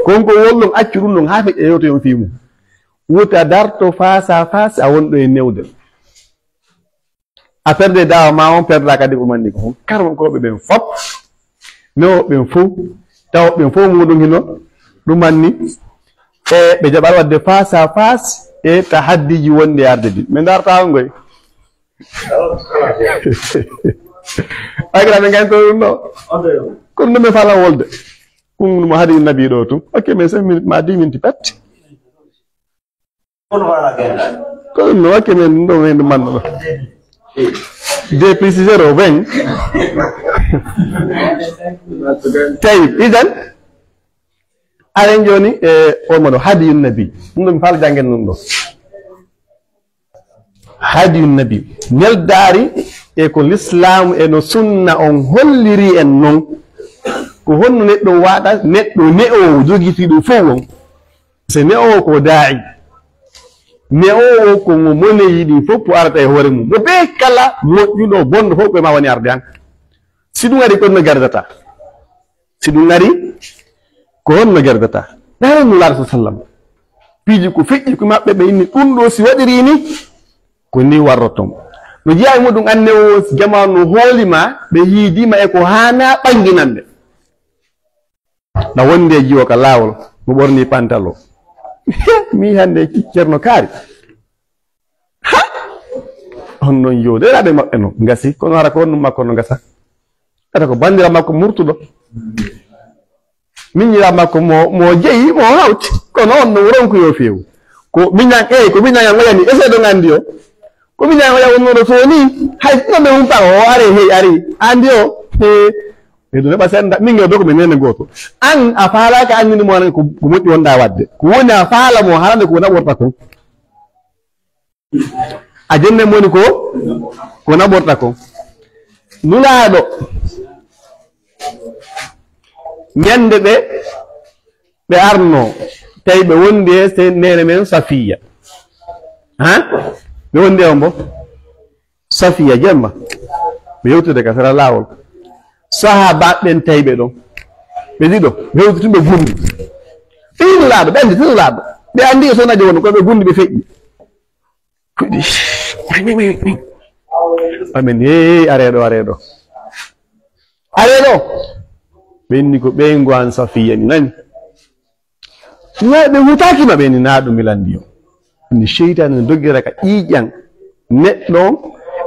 Kon ko wol ɗon, accu ɗum ɗon, ha feƴƴa yewto yon fimu. Wuta darto face à face, a wonɗo e newde. A perde daawa ma on, perda kadi ko manni ko. Karmankooɓe ɓen fop, newooɓe ɓen fof, tawooɓe ɓen fof muɗum hino ɗum manni. E ɓe jaɓal waɗde face à face e tahaddiji wonɗi arde ɗi. Min darta on ngoy. Ay, gara min ganto ɗum ɗo. Kono ɗum ɓe fala wolde. Ɗum no mo hadi nabi ɗo tun. Ok, mais cinq minutes ma dix minutes pet. Ko ɗum no wakke men ɗum ɗo, men ɗum manno ɗo. Deux plus zéro, vingt. Tayyib, idan, aren jooni e on mo ɗo, hadiyun nabi. Ɗum ɗo mi faala janngen ɗum ɗo. Hadiyun nabi. Neldaari e ko Lislaam e no sunna on holliri en non. Ko honno neɗɗo waɗa, neɗɗo ne'oowo jogitiiɗo fof on. Se ne'oowo ko daa'i. Ne'oowo ko mo moneyi ɗin fof ko arata e hoore mum. Mo bee kala moƴƴuɗo, bonɗo fof ko e ma woni arde han. Si ɗum ari, ko honno gardata? Si ɗum ari, ko honno gardata? Ɗaaren Nulaaɗo sa sallam. Piiji ko feƴƴi ko maɓɓe, ɓe inni ɗum ɗo si waɗiri ni, ko ni warroton. No jeyaa e muɗum anne o, si jamaanu no hooli ma, ɓe hiidii ma e ko haanaa, ɓannginan ɓe. Na wondi e jiwo ka laawol, mo ɓorni pantalo. Mi hannde Ceerno Kaari. Ha! On non yo, de raɓe maɓɓe no ngasi, kono hara ko on makko no ngasa. Kata ko bandira makko murtuɗo. Miñira makko mo, mo jeyi, mo hawti. Kono on no ronku yo feewu. Ko miñan, eh, ko miñan an oyani, ese ɗo ngandi o. Ko miñan oya on no ɗo foni. Hay no me humpa o are, hey, ari. Andi o. He. E ɗum heɓa sennda, min ngel doko mi nene gooto. An a faalaaka anndini mo hanan ko, ko moƴƴi wonɗaa waɗde. Ko woni a faala mo harande ko naɓorta kon. A jenne mo woni ko, ko naɓorta kon. Nulaaɗo, ñande ɓe, ɓe arno, tawi ɓe wondi e se-, neene men Safiya. Ha? Ɓe wondi e on bo? Safiya jemma, ɓe yewtude ka sera laawol. Sahaabaaɓe ɓen tawi ɓe ɗon. Ɓe ɗiɗo, ɓe hewti tun ɓe gundi. Ɓe yi Nulaaɗo, ɓe anndi tun Nulaaɗo. Ɓe anndi e sonaji woni ko ɓe gundi, ɓe feƴƴi. Fuɗi. Amen, hey, areeɗo, areeɗo. Areeɗo. Ɓe inni ko ɓeyngu an Safiya ni nani. Waawi ɓe hutaaki ma ɓe ni naa ɗum mi lanndi o. Ni seytaane no dogira ka ƴiiƴan neɗɗo on,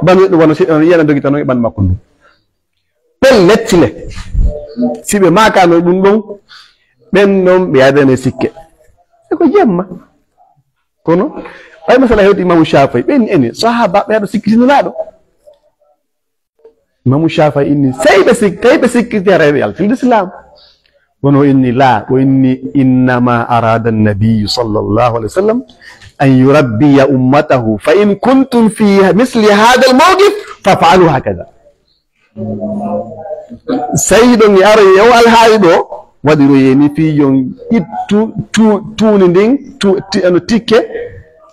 ɓandu neɗɗo wano seytaane yi'ana dogita noon e ɓandu makko ndu. Pellet sile. Si ɓe maakaano ɗum ɗon, ɓen ɗon ɓe yaadane sikke. E ko jemma. Kono, ɓay masala hewti Imaamu Shaafi'i, ɓen ene, sahaaba ɓe aɗo sikkiti Nulaaɗo. Imamu Shafii inni, sey ɓe sik-, tawi ɓe sikkiti reeɓe yaltinde Islam. Kono o inni, laa, o inni, innama arada annabiyu sallallahu alaihi wasallam an yurabbiya ummatahu, fa in kuntum fi misli hada almawqif, fa faalu hakada. Sey ɗon e aroye o alhaali ɗo, waɗiroye ni fii yon ittu tu-, tuuni ndin, tu-, ti-, ano tikke,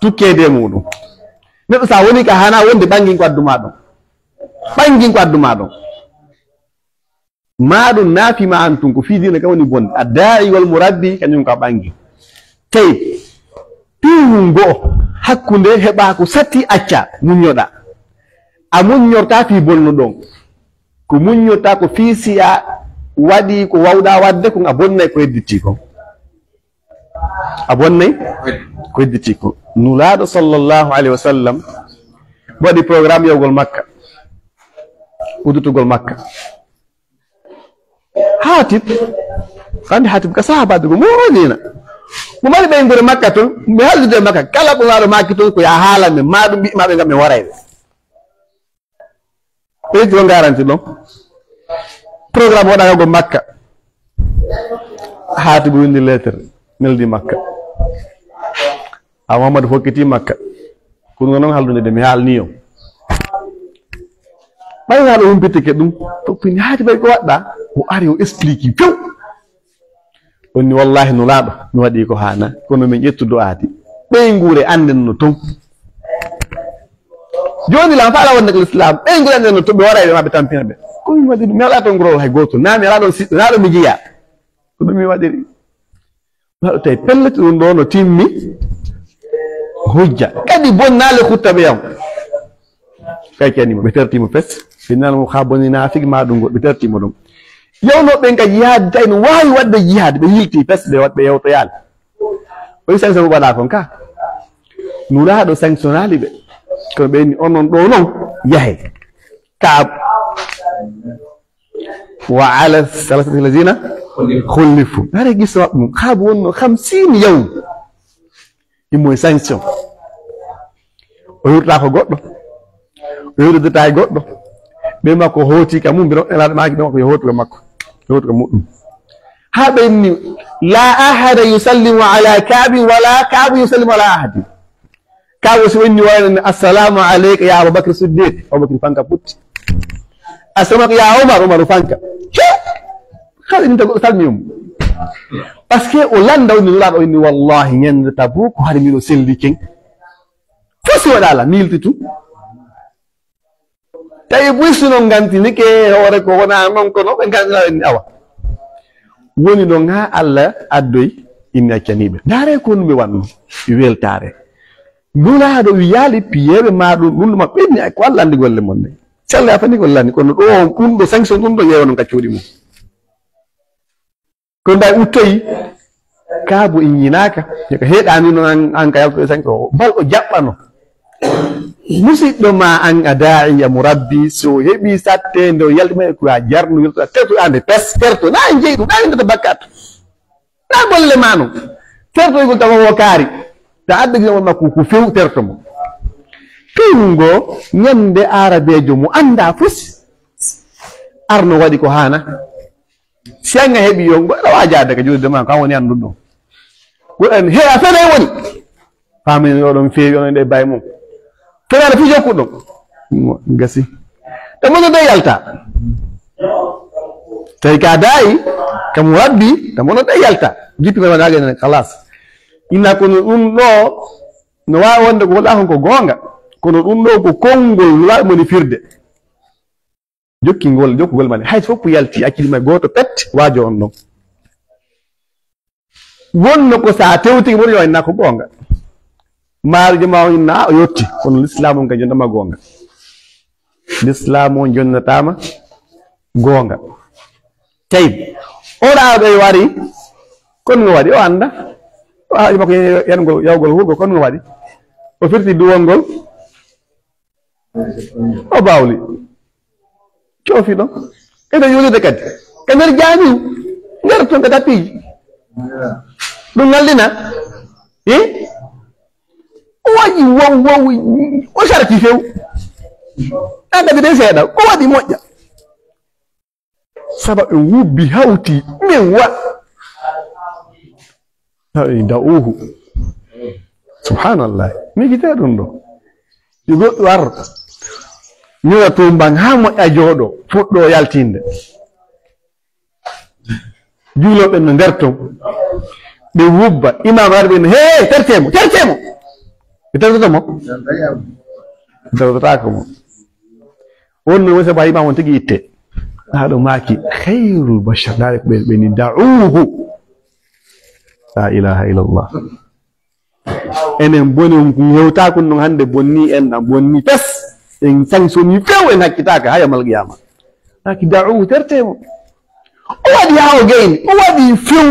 tukkede muɗum. Neɗɗo sa woni ka hana wonde ɓangin ko addu ma ɗon. Ɓangin ko addu ma ɗon. Ma ɗum naafi ma an tun ko fii diina ka woni bonde. A daa'i wal murabbi kañum ko a ɓangi. Tawi piiwun go'o hakkunde heɓa ko satti acca muññoɗa. A muññorta fii bonno ɗon. Ko muññorta ko fii si a waɗi ko wawɗa waɗde kon a bonnay ko hedditti kon. A bonnay ko hedditii ko. Nulaaɗo sallallahu alayhi wa sallam waɗi programme yahugol Makka, udditugol Makka. Haatib, anndi Haatib ka sahaabaaɓe ko moƴƴina. Mo mari ɓeynguure Makka ton, mi haldude Makka, kala ko Nulaaɗo maaki ton ko ya haalan men, ma ɗum ɓiɓɓe maɓɓe ngam ɓe warayɓe. Ɓeydi on garanti ɗon. Programme waɗaaka ko Makka. Haatibu windi lettre, neldi Makka. A Muhammadu fokkiti Makka. Kono noon haldude de mi haalni on. Ɓay haa ɗo humpitike ɗum, fokkini haati ɓay ko waɗɗa, o ari o explique few. Onni, wallahi, Nulaaɗo, mi waɗi ko haana, kono min ƴettu du'aati. Ɓeynguure annden no ton. Jooni la, faala wonde ko Lislaam, ɓeynguure annden no ton, ɓe waray ɓe ma ɓe tampina ɓe. Ko min waɗi ɗum, mi alaa toon ngurol hay gooto, naa mi alaa ɗoon siɗɗo, naa ɗo mi jeyaa. Ko ɗum mi waɗiri. Nulaaɗo tawi pellet ɗum ɗo no timmi. Hujja. Kadi bonnaale hutta ɓe yam. Ɓe accani mo, ɓe terti mo fes. Ɓe nana mo haa boni naafiki ma ɗum, ɓe terti mo ɗum. Yawno ɓen ka jihaad, tawi no waawi waɗde jihaad, ɓe yilti fes, ɓe waɗ-, ɓe yewtoyaali. O wi sanction mo waɗa kon ka. Nulaaɗo sanctionaali ɓe. Kono ɓe ni onon ɗo non, yahe. Kaab. Wa ala salasati lazina khullifu. Hare gisa maɓɓe mum. Kaab wonno khamsina yawm. Immo e sanction. O yewtata ko goɗɗo. O yewtata e goɗɗo. Ɓe makko hooti ka mum, bino elaade maaki ɓe makko yo hootu ka makko. Yo hootu ka muɗum. Haa ɓe inni, "La ahada yusallimu ala Kaabin, wala Kaabu yusallimu ala ahadin." Kaabo si o inni wayno ni, "Assalamu alayka ya Abubakar Siddiq." Abubakar fanka putti. "Assalamu alayka ya Umar." Umar fanka. He! Hade ni tago salmi mo. Parce que o landa o inni, Nulaaɗo o inni, "Wallahi, ñande Tabuk, hari miɗo selli ken." Fosi waɗa la, milti tu. Tawi buy si non ngantinike hoore ko wona non, kono ɓe nganndina en awa. Woni ɗon haa Allah addoy inni accaniiɓe. Ndaare ko ɗum ɓe wanno, ɓe weltaare. Nulaaɗo wiyaali piyeeɓe ma ɗum, ɗum ɗuma ɓenni ko Allah anndi golle mon ɗe. Sella a fani golle anndi, kono ɗo on ɗum ɗo sanction ɗum ɗo yeewa non ka cuuɗi mum. Ko mbayi uttoyi, ka bo iññinaaka, ko heɗaani noon an, an ka yaltude sanction o, bal o jaɓɓano. Musidɗo ma an a daa'iya murabbi, so o heɓi satte nde o yalti ma ko a jarnu yaltude, terto ande pes, terto, na en jeyi ɗum, na en ndata bakkat. Na golle ma noon. Terto ko tawa o kaari. Ta adda gina makko ko few terto mo. Few ngo ñande arabeejo mo annda fus. Arno waɗi ko haana. Si an a heɓi yo, goɗɗo waajaade ka juulde ma, ko an woni annduɗo ɗum. Goɗɗo en, he, a fene woni. Faami yo ɗon feewi, onon ɗe baay mum. Fenaande fof jokkuɗo ɗum. Mo, gasi. Te mono de yalta. Tawi ka daayi, ka mo rabbi, te mono de yalta. Jippi ko waɗaage nen, kalas. Inna kono ɗum ɗo, no waawi wonde ko wala hon ko goonga. Kono ɗum ɗo ko konngol, no waawi moni firde. Jokki ngol, jokkugol mani. Hay so fof yalti, accidi ma gooto pet, waajo on ɗon. Wonno ko sa tewtike, woni yo en na ko goonga. Maarujo ma on inna, o yotti, kono lislaamu on ka jonnama goonga. Lislaamu on jonnataama goonga. Tawi, o ɗa ɓe wari, kono ngo waɗi, o annda. O haaju makko yangol, yawgol hurgo, kono ngo waɗi. O firti duwol ngol. O bawli. Coofi ɗon. Ɓe ɗo yulude kadi. Ka nder jaamiu. Nder ton ka tappiiji. Ɗum ngaldina. Eh? O waɗi wow, wow, o sarti few. An kadi ɗen seeɗa. Ko waɗi moƴƴa. Saba ɓe wubbi hawti min wa. Tawi da'uhu. Subhanallah. Mi gite ɗum ɗo. Yo goɗɗo ar. Ñora tumban haa moƴƴa jooɗo. Fuɗɗo yaltinde. Juulooɓe no nder ton. Ɓe wubba. Imam ar ɓe no, "Hee, tertee mo, tertee mo." Ɓe tertoto mo? Ɓe tertotaako mo. Wonno woni sabu hay ma on tigi itte. Haa ɗo maaki, "Khairul bashar." Ndaare ko ɓe, ɓe ni, "Da'uhu." La ilaha illallah. Enen boni on hewtaako non hannde bonni en ɗan bonni pes. En sanctionni few en hakkitaaka haa yawmal qiyama. Maaki, "Da'uhu, tertee mo." O waɗi haa o gayni, o waɗi few,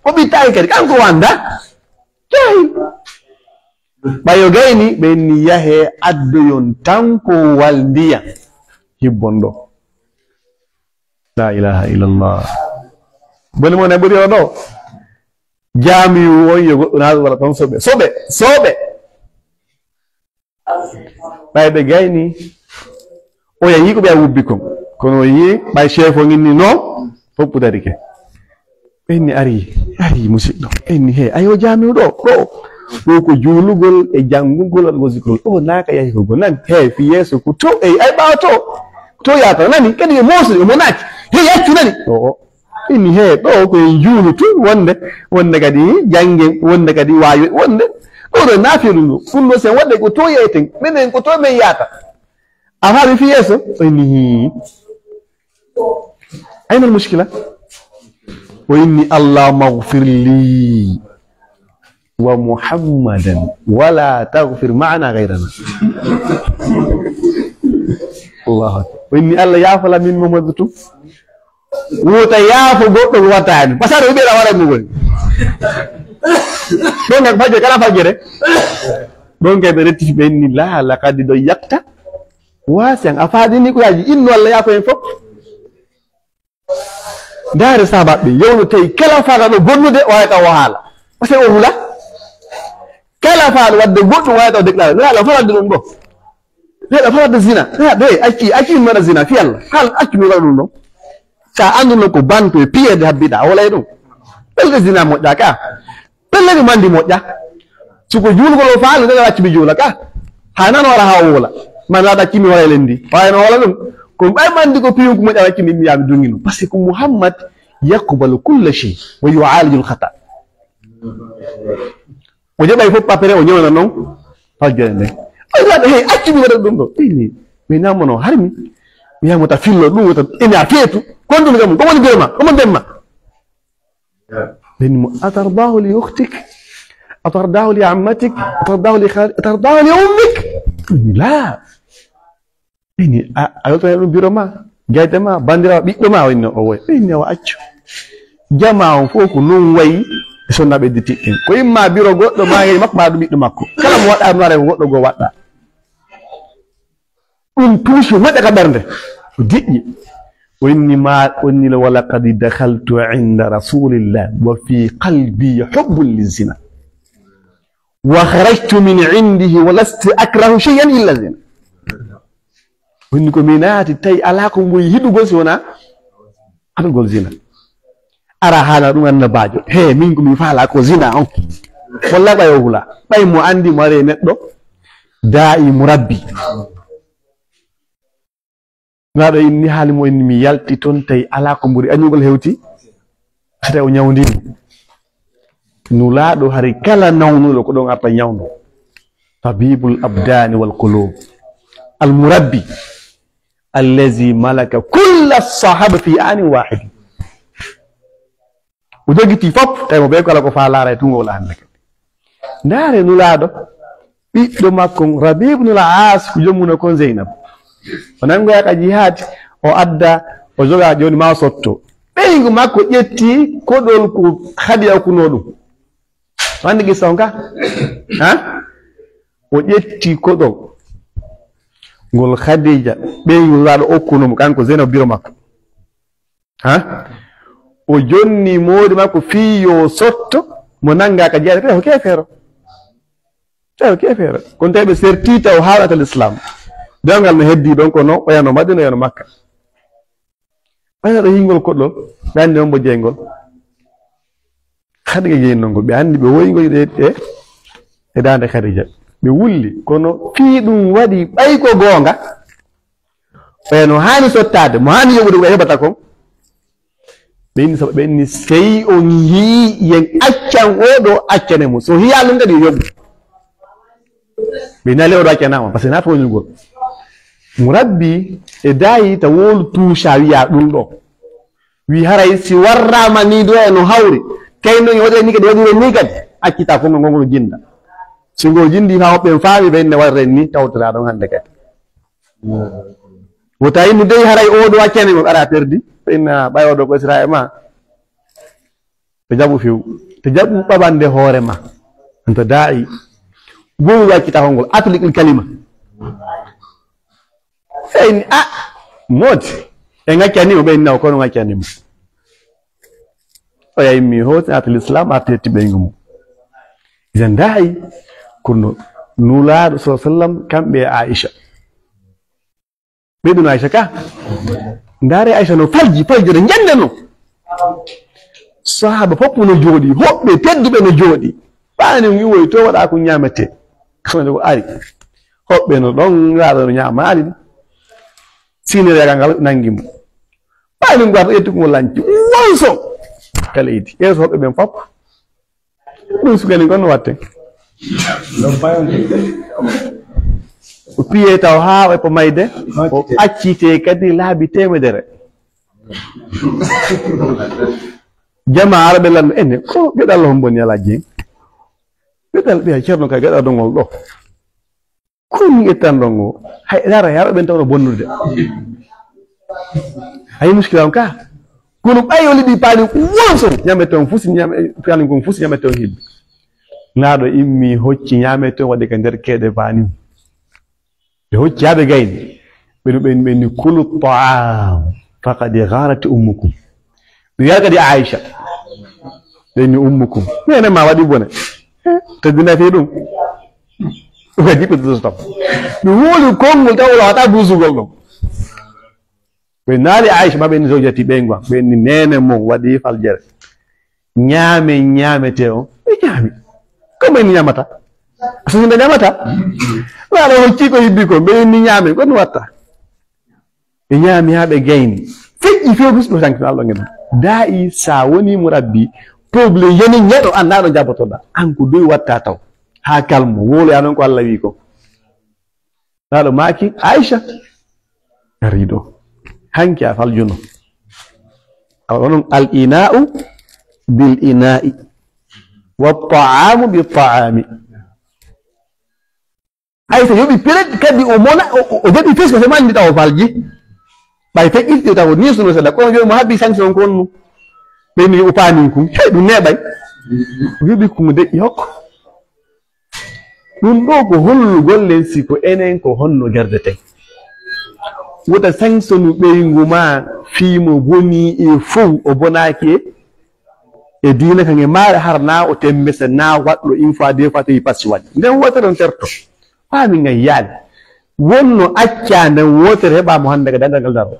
o ɓittaaki kadi, kanko wanda. Tawi. Ɓay o gayni, ɓe inni, "Yahee, addoyon tan ko wal ndiyan hibbon ɗo." La ilaha illallah. Boni mo ne ɓuri o ɗo. Jaamiyu on yo goɗɗo naatu wala ton soɓe. Soɓe, soɓe. Ɓay ɓe gayni. O yahi ko ɓe a wubbi kon. Kono o yi ɓay chef o inni no, fof pudarike. Ɓenni ari, ari musidɗo. Ɓenni he, ayo jaamiu ɗo, ɗo. Ɗo ko juulugol e janngugol, waɗugol zikrol. Ɗo naaka yahi ko go nani. He, fi yeeso ko to, ey, ay ɓaawa to. To yaata nani, kadi e moosude, omo naaki. He, yaccu nani. O, o. Inni he, ɗo ko en juulu tun wonde, wonde kadi janngen, wonde kadi waawi, wonde. Ɗo ɗo naafiya ɗum ɗo. Ɗum ɗo sen waɗde ko to yeyten. Minen ko to men yaata. A faami fi yeeso? O inni hii. Ayna al mushkila? O inni, "Allahumma ighfir li." ومحمدا ولا تغفر معنا غيرنا. Allahu akbar. O inni, "Allah, yaafola min Muhammadu tun. Wota yaafo goɗɗo ko watta hen." Parce que aɗa ɓeyda wara mo goni. Ɗon kay fajjere, kala fajjere. Ɗon kay ɓe rectifié, ɓe inni, "La, laqad dayyaqta wasi'an." A faadini ko yaaji, innu Allah yaafo en fof. Ndaare sahaabaaɓe, yewno tawi kala faalaɗo bonnude, o hayata o haala. Parce que o hula. Kala faalaɗo waɗde goɗɗum, o hayata o déclaré. Nelaɗo faalaɗo ɗum ɗo. Nelaɗo faalaɗo zina. Nelaɗo, hey, acci, acci mi waɗa zina, fi Allah. Haal, acci mi waɗa ɗum ɗo. Sa annduno ko banto e piyeede habbiɗa, a wolay ɗum. Pelɗe zina moƴƴa ka. Pelle ɗi mandi moƴƴa. Suko juulgol o faali, nana acci mi juula ka. Ha nan wara ha o woola. Man waɗa acci mi wara e lendi. Waaye no wala ɗum. Ko ɓay mandi ko piyun ko moƴƴa acci mi mi yaami dungino. Parce que Muhammad yaqbalu kulla shay wa yu'alijul khata. O jaɓay fof après o ñewna noon. Fajjere nde. Ay waɗa hey acci mi waɗa ɗum ɗo. Ɓe ni. Mi namono harmi. Mi yamota fillo ɗum wota ina feetu. Kon ɗum kam ko woni bema. Ko mon demma. Ɓe ni mo, "Atardahu li ukhtik? Atardahu li ammatik? Atardahu li khal-, atardahu li ummik?" Ɓe ni, "La." Ɓe ni, "A, a yoltana ɗum biro ma, jayde ma, bandirawo, ɓiɗɗo ma?" O inni, "O woy." Ɓe ni, "Awa accu. Jama on fof ko non wayi e sonna ɓe diti en. Ko imma biro goɗɗo ma e makko ma ɗum ɓiɗɗo makko. Kala mo waɗa ɗum ara ko goɗɗo goo waɗɗa." Ɗum tuusi moƴƴa ka ɓernde. O diƴƴi. O inni ma, o inni le, "Wa laqad dakhaltu inda Rasulillah wa fi qalbi hubbun lizina. Wa kharajtu min indihi wa lastu akrahu shay'an illa zina." O inni ko mi naati tawi alaa ko mboyi hiɗugol si wonaa haɗugol zina. Ara haala ɗum annabaajo. He, min ko mi faala ko zina on. Walla ɓay o hula. Ɓay mo andi mo are neɗɗo. Daa'i murabbi. Naaɗo inni haali mo inni mi yalti toon tawi alaa ko mburi añugol hewti. Hade o ñawndii. Nulaaɗo hari kala nawnuɗo ko ɗon arta ñawndo. Tabibul abdani wal qulub. Al murabbi. Allazi malaka kulla sahaba fi anin wahidi. O jogiti fof, tawi mo ɓe kala ko faa laara e tungo wala hannde kadi. Ndaare nulaaɗo, ɓiɗɗo makko on, Rabi ibn al-Aas, ko joom mum kon Zeynab. O nanngoya ka jihaad, o adda, o joga jooni ma o sotto. Ɓeyngu makko ƴetti koɗol ko Khadija okkuno ɗum. Wande qissa on ka? Ha? O ƴetti koɗol ngol Khadija, ɓeyngu nulaaɗo okkuno mo, kanko Zeynab biro makko. Ha? O jonni moodi makko fii yo sotto mo nannga ka jeyaade, tawi ko keefeero. Tawi ko keefeero. Kono tawi ɓe serti taw haaɗata l'islam. Dewngal no heddi ɗon kono o yano Madina, o yano Makka. Ɓayna ɗo hingol koɗo, ɓe anndi on mbo jeyngol. Khadija jeyni non ko ɓe anndi ɓe woyngol e, e, e daande Khadija. Ɓe wulli, kono fii ɗum waɗi ɓay ko goonga. Ɓay no haani sottaade, mo haani yoɓude ko ɓe heɓata kon. Ɓe inni saba, ɓe inni sey on yii yen accan oo ɗo accane mo. So hiyaa ɗum kadi yo yoɓu. Ɓe nali oo ɗo accanaama, parce que naata wonirgol. Mo rabbi e daayi ta wolu tuusa wiya ɗum ɗo. Wi haray si warraama ni do e no hawri. Kay no waɗe ni kadi waɗire ni kadi. Accita fof ngol ngol jinda. Si ngol jindi fa hoɓɓe en faami ɓe ne warre ni tawtora ɗon hannde kadi. Wota innu dey haray oo ɗo accane mo ɓara perdi. Inna ɓay oo ɗo ko Israel ma. To jaɓu few. To jaɓu ɓaɓande hoore ma. Anta daa'i. Gowol waccita hongol. Atliqil kalima. Ɓe inni, "A, moodi." Ɓe ŋaccani mo, ɓe inni, "Awa, kono ŋaccani mo." O yahi mi hooti, naati l'islam, arti hetti ɓeyngu mum. Idan daa'i, kono Nulaaɗo sallallahu alaihi wasallam, kamɓe e Aisha. Ɓe ɗum Aisha ka? Ndaare Aisha no falji, faljere njande no. Sahaaba fof no jooɗi, hoɓɓe tedduɓe no jooɗi. Ɓaani mi woy to waɗa ko ñaamete. Kono ko ari. Hoɓɓe no ɗon, raɗo no ñaamaali. Sinere yagal ngal nangi mo. Ɓaani ngam ƴettu ko lanci. Wonso. Kala idi. Yeeso hoɓɓe ɓen fof. Ɗum sukani kon no watte. O piye taw haa o eppo mayde. O accite kadi laabi temedere. Jama araɓe lanno ene ko geɗal hon boni alaaji. Ɓe dal ɓiya Ceerno kay gaɗa dongol ɗo. Ko ni ettan ɗon o? Hay, rara, yaro ɓen tawno bonnude. Hay muskila on ka. Kono ɓay o liɗi paani won son, ñamete on fusi, ñame-, paani kon fusi, ñamete on hibbi. Naaɗo immi, hocci, ñamete on, waɗi ka nder keeɗe paani. Ɓe hocci haa ɓe gayni. Ɓe ɗum ɓe, ɓe ni, "Kulu ta'am, faqad gharati ummukum." Ɗum yar kadi Aisha. Ɓe ni, "Ummukum." Nene ma waɗi bone. Eh, teddina fi ɗum. Ɗum ka jiɓɓe to stop. Ɗum woni konngol taw wala wata busugol ɗum. Ɓe naali Aisha ma ɓe ni, "Zawjati ɓe ngwa." Ɓe ni, "Nene mo waɗi faljere." Ñaamen, ñaamete on. Ɓe ñaami. Ko ɓe ni ñaamata? So yimɓe ñaamata? Laaɗo hocci ko hibbi ko. Ɓe ni ñaamen. Ko ɗum watta? Ɓe ñaami haa ɓe gayni. Feƴƴi few dus ɗo sanki Allah ngel. Daa'i sa woni mo rabbi, poble yani ñeɗo an naɗo jabotoɗa. An ko doy watta taw. Haa kalmo. Wolo ya non ko Allah wi ko. Laaɗo maaki, Aisha. Ari ɗo. Hanki a faljuno. Awa onon al ina'u bil ina'i. Wa ta'amu bi ta'ami. Ay, so yoɓi peret kadi o mona, o, o, o jaɓi fes ko se mandi taw o falji. Ɓay feƴƴitti taw ni suno seɗa. Kono jooni mo habbi sanction on ko honno? Ɓe ni o paani kum. Hey, ɗum neɓay. O yoɓi kum deƴƴi hokko. Ɗum ɗo ko hollugol len si ko enen ko honno gerdeten. Wota sanction ɓeyngu ma fii mo boni e fow o bonaaki e e diina kan e maare har na o tembese na waɗɗo une fois, deux fois, tawi passi waɗi. Nden wootere on terto. Faami ngan yaali. Wonno acca nden wootere heɓa mo hannde ka dangal ngal daro.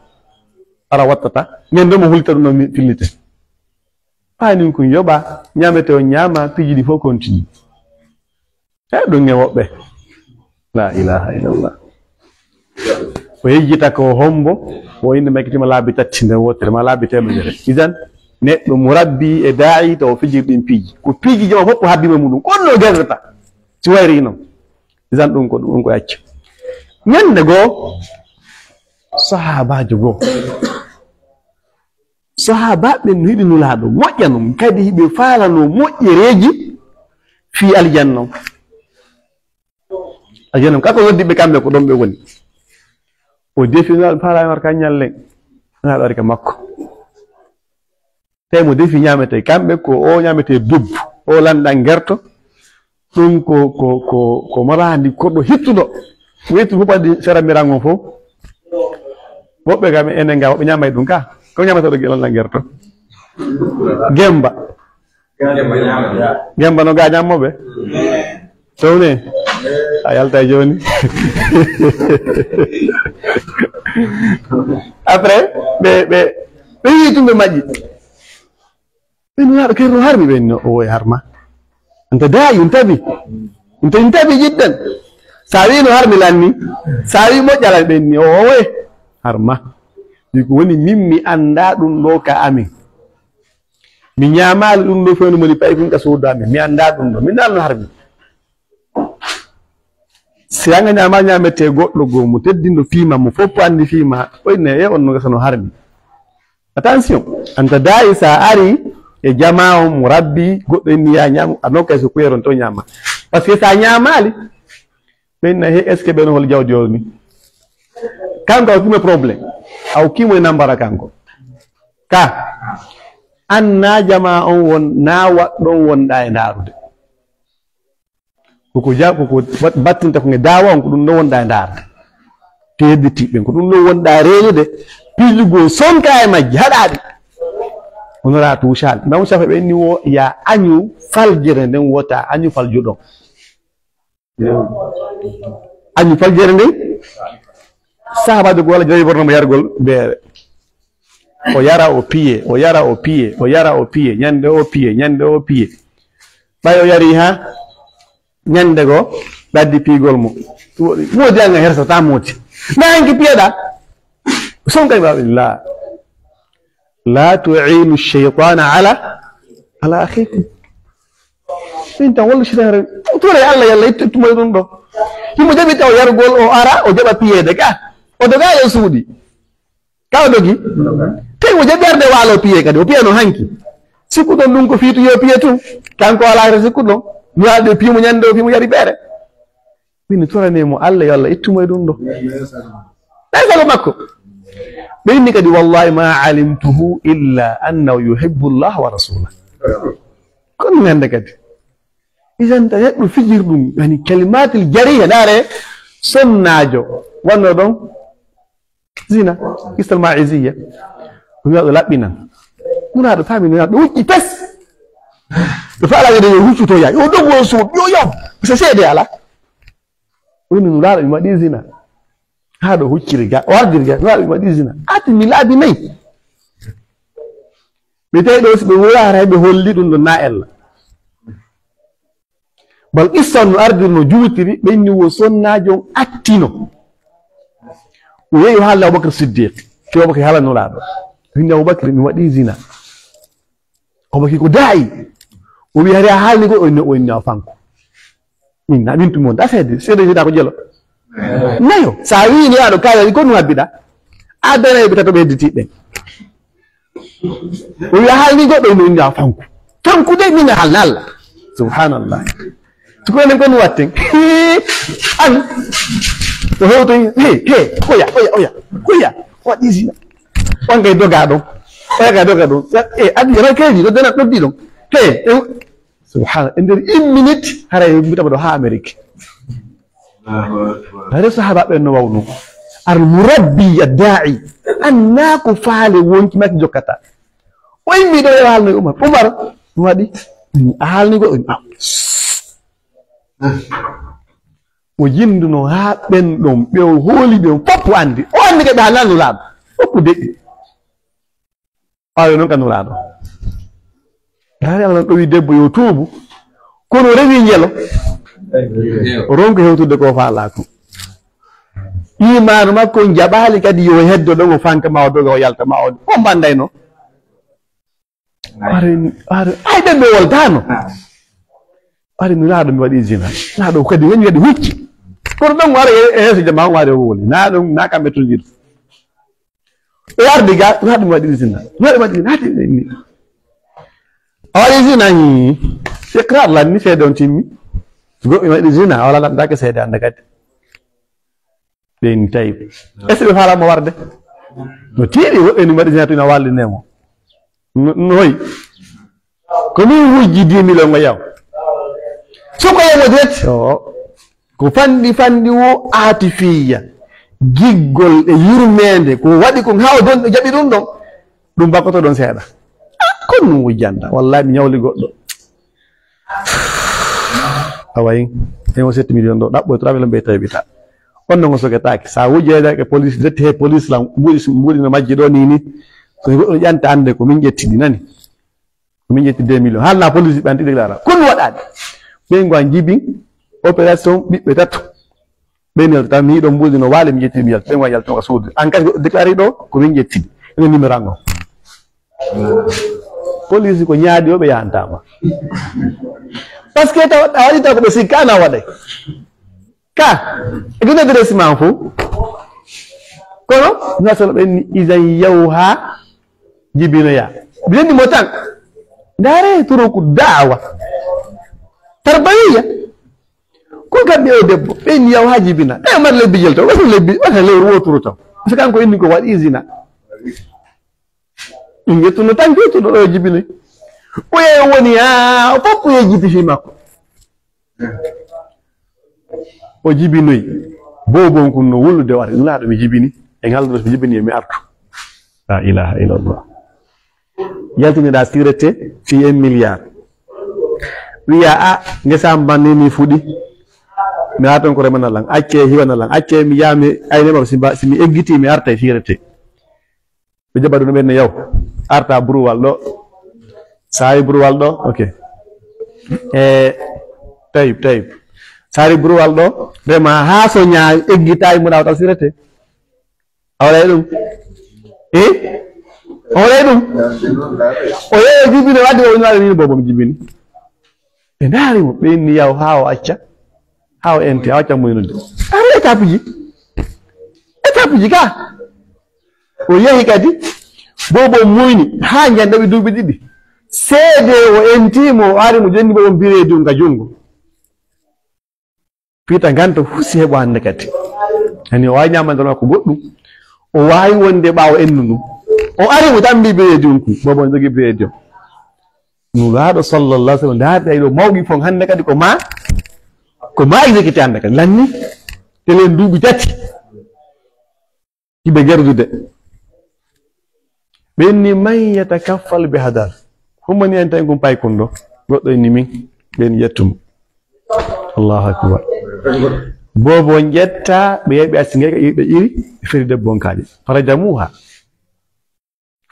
Ara wattata. Nden ɗo mo hulita ɗum ɗo mi fillite. Faami kun yoɓa, ñamete on ñaama, piiji ɗi fof continue. E ɗum e woɓɓe. La ilaha illallah. O yejjita ko hombo, o inde makkitima laabi tati nde wootere, ma laabi teemedere. Idan, neɗɗo mo rabbi e daa'i taw o fijiri ɗin piiji. Ko piiji jama fof ko habbi ma muɗum. Ko ɗum o gerdata. Si wayri non. Idan ɗum ko, ɗum ko yacca. Ñande goo, sahaabaajo goo. Sahaabaaɓe no yiɗi Nulaaɗo, moƴƴa non, kadi hiɓe faalano moƴƴereeji fii aljanna on. Aljanna on, kako noddi ɓe kamɓe ko ɗon ɓe woni. O defi Nulaaɗo, faala Umar ka ñallen. Nulaaɗo ari ka makko. Tawi mo defi ñaamete, kamɓe ko o ñaamete dubbo, o lanɗan gerto. Ɗum ko, ko, ko, ko maraandi koɗo hittuɗo. Weytu fof addi sera mirango fof. Woɓɓe kam enen ga, woɓɓe ñaamay ɗum ka. Ko ñaamata ɗo gilan lan gerto. Gemba. Gemba no ga ñammoɓe. Towne. A yalta jooni. Après, ɓe, ɓe, ɓe yi tumɓe majji. Ɓe Nulaaɗo, "Kerno harmi?" Ɓe no, "Owoy, harma. Anta daa'i, intabi. Inta, intabi jiddan. Sa wi no harmi lanni, sa wi moƴƴa lan?" Ɓe ni, "Owoy, harma." Wi ko woni min mi annda ɗum ɗo ka amin. Mi ñaamaali ɗum ɗo fewndo moni paykun ka suudu amin. Mi annda ɗum ɗo. Min dal no harmi. Si anga ñaama ñaamete goɗɗo goo mo teddino fiima, mo fof anndi fiima, o inne e on no gasa no harmi. Attention, anta daa'i sa ari e jamaa on mo rabbi, goɗɗo inni ya ñaam, a nokka e so kuyeron to ñaama. Parce que sa ñaamaali, ɓe inna he, est-ce que ɓe no hol jawdi o ni? Kanko a hokkimo e problème. A hokkimo e nambara kanko. Ka, an na jamaa on won, na waɗɗon wonɗa e ndaarude. Koko ja-, koko wat-, battinta ko nge daawa on, ko ɗum ɗo wonɗa e ndaarde. Te hedditiiɓe, ko ɗum ɗo wonɗa reenude, piijugol sonka e majji, haɗaaɗi. Honoraa tuusaali. Imaamu Shaafi'i ɓe inni wo, ya añu faljere nden, wota añu faljuɗon. Añu faljere nden, sahaabaajo ko wala jawi borno mo yargol beere. O yara, o piye, o yara, o piye, o yara, o piye, ñande o piye, ñande o piye. Ɓay o yari ha ñande go, ɓe addi piigol mo. Moodi anga hersa ta moodi. Na hanki piyeɗa. Son kay ba billah. La tu'inu shaytana ala, ala akhikum. Min tan wallu shaytan. Tore Allah yalla ittu tumoy ɗum ɗo. Himo jaɓi taw yargol o ara, o jaɓa piyeede ka. O doga yo suuɗi. Ka o dogi? Tawi o jaɓi arde waalo piye kadi, o piya no hanki. Sikkuɗon ɗum ko fiitu yo piye tun. Kanko ala hata sikkuɗon. Nulaaɗo ɓe pii mo ñande o, pii mo yari beere. Min torane mo Allah, yo Allah ittu mo e ɗum ɗo. Ɗay sago makko. Ɓe inni kadi, "Wallahi ma alimtuhu illa annahu yuhibbu Allah wa rasulah." Kono mi annda kadi. Idan ta neɗɗo fijir ɗum, yani kalimatil jariha, ndaare sonnaajo wonno ɗon. Zina, qissal ma'iziya. Ɗum wi'a ɗo laɓɓinan. Nulaaɗo faami, Nulaaɗo ɓe hucci pes. Ɓe faala wi'de yo huccu to yaay. Yo dogo o suud, yo yam. So seede ala. O inni Nulaaɗo mi waɗi zina. Haa ɗo hucciri ga, o ardiri ga, Nulaaɗo mi waɗi zina. Ati mi laabi nayi. Ɓe tawi ɗo si ɓe wuraara ɓe holli ɗum ɗo na ella. Bal qissa on no ardirno juutiri, ɓe inni wo sonnaajo on attino. O yehi o haalni Abubakar Siddiq. Ke Abubakar haala Nulaaɗo. Winndi Abubakar, mi waɗi zina. Abubakar ko daa'i. O wi hari a haalni goɗɗo, o inni, o inni a fanko. Min na min tumi wonde. A seede, seede wiɗa ko jelo. Nayo. Sa wiini aɗo kaari ko no habbiɗa. A dara e ɓe tato ɓe hedditi ɓen. O wiya haalni goɗɗo no wiya fanku. Fanku de min haalna Allah. Subhanallah. Tuko enen kon watten. An. To hewto he he koya koya oya koya. Waɗi zina. On kay doga ɗon. Oya kay doga ɗon. E adi ran kay ɗo dana ɗoddi ɗon. He. Subhana, e nder une minute haray mbitama ɗo ha Amérique. Haray sahaba ɓen no wawno. Al murabbi adda'i. Anna ko faale wonki maki jokkata. O immi ɗo e haalno e Umar. Umar, ɗum waɗi a haalni go ɗum. O jinduno ha ɓen ɗon ɓe o hooli ɓe on fop o andi. O andi kadi ha nannu laaɓa fop deƴƴi. Ɓaawo noon ka Nulaaɗo. Yaani Allah ɗowi debbo yo tuubu. Kono o rewi njelo. O ronki hewtude ko faalaa ko. Imaanu makko jaɓaali kadi yo heddo ɗon o fanka ma o doga o yalta ma o. O mbandayno. Are, are, ay ɓe ɓe woldaano. Are mi laaɗo mi waɗi zina. Laaɗo kadi woni waɗi hucci. Kono ɗon wara e yeeso jama o wari o woli. Na ɗum na kamɓe tonjir. O wardi ga, na ɗum waɗi zina. Na ɗum waɗi zina. Hati ni. A waɗi zina ni. Iqrar lan ni seede on timmi. Goɗɗo waɗi zina, a wala lan dake seede anda kadi. Ɓe ni tawi. Est-ce que ɓe faala mo warde? No tiiɗi woɓɓe ni mbaɗi zina tuna walli nemo. No, no hoy. Ko min wujji dix millions ngo yaw. Soko yaw mo direct. O. Ko fanɗi fanɗi wo aatifiya, giggol e yurmeende, ko waɗi kon haa o don ɗo jaɓi ɗum ɗon, ɗum bakkoto ɗon seeɗa. Ah, kon ɗum wujjanta. Wallahi mi ñawli goɗɗo. Awayi, e o sept millions ɗo, ɗaɓɓo e trois millions ɓe taybita. On non o soketaake. Sa wujjeede e police, detti he police lan, mbuɗi, mbuɗi no majji ɗo ni ni. So goɗɗo ƴanta annde ko min ƴetti ɗi nani. Min ƴetti deux millions. Haalna police ɓe anti déclara. Kono waɗaani. Ɓeyngu an jibin, opération, ɓiɓɓe tato. Ɓe nelta tan, mi yiɗo mbuuɗi no waale, mi ƴetti mi yalti. Ɓeyngu an yalti ka suudu. An kadi goɗɗo déclaré ɗo, ko min ƴetti. Ene numéro an o. Police ko ñaadi o ɓe yahantama. Parce que tawa, a waɗi taw ko ɓe sikkaana waɗay. Ka, e gine dressement fof. Kono, nasala ɓen ni, idan yaw haa jibinoya. Ɓe ni mo tan. Ndaare turuku da'wa. Tarbawiya. Ko kamɓe o debbo, ɓen ni yaw haa jibina. E mar lebbi jel to, wasa lebbi, wasa lewru woturu taw. Parce que kanko inni ko waɗi zina. Ɗum yettuno tan yettuɗo ɗo jibinoy. Ko yeeyo woni, haa o fof ko yejjiti fii makko. O jibinoy. Boobon kun no wulude o ari. Nulaaɗo mi jibini. E ngalɗo mi jibini mi artu. La ilaha illallah. Yaltiniɗa sûreté fii un milliard. Wiya a ngesa am banni mi fuɗi. Mi haa ton ko remana lan. Acce hiwana lan. Acce mi yaami aynema si mi eggiti mi arta e sûreté. Ɓe jaɓa ɗum ɓen no yaw. Arta buruwal ɗo. Saawi buruwal ɗo. Ok. E tayib, tayib. Saawi buruwal ɗo. Rema haa so ñaa eggitaay mu ɗawtal sirete. A waɗay ɗum. E? A waɗay ɗum. O yeeyo jibini wadde o woni waɗa ni bobo mi jibini. Ɓe ndaari mo, ɓe inni yaw haa o acca, haa o enti, a wacca muynude. Ara étape ji. Étape ji ka. O yehi kadi, bobo muyni, haa njanɗaɓi duuɓi ɗiɗi. Seede o enti mo, o ari mo jonni bobo bireedi um ka junngo. Piita nganto husi heɓo hannde kadi. Ani o waawi ñaamande makko goɗɗum. O waawi wonde ɓaawo ennu ndu. O ari mo tambi biredi on ku. Boobo on jogi biredi on. Nulaaɗo sallallahu alaihi wasallam, ndaar ɗay ɗo mawqif on hannde kadi ko ma, ko ma exécuté hannde kadi. Lanni, telen duuɓi tati. Hiɓe gerdude. Ɓen ni, "Man yatakaffal bi hadal?" Hombo ni en tawi kun paykun ɗo? Goɗɗo inni, "Min." Ɓen ƴettuma. Allahu akbar. Boobo on ƴetta, ɓe yeɓi asingay, ɓe iri, ɓe feri debbo on kaaƴe. Farajamuha.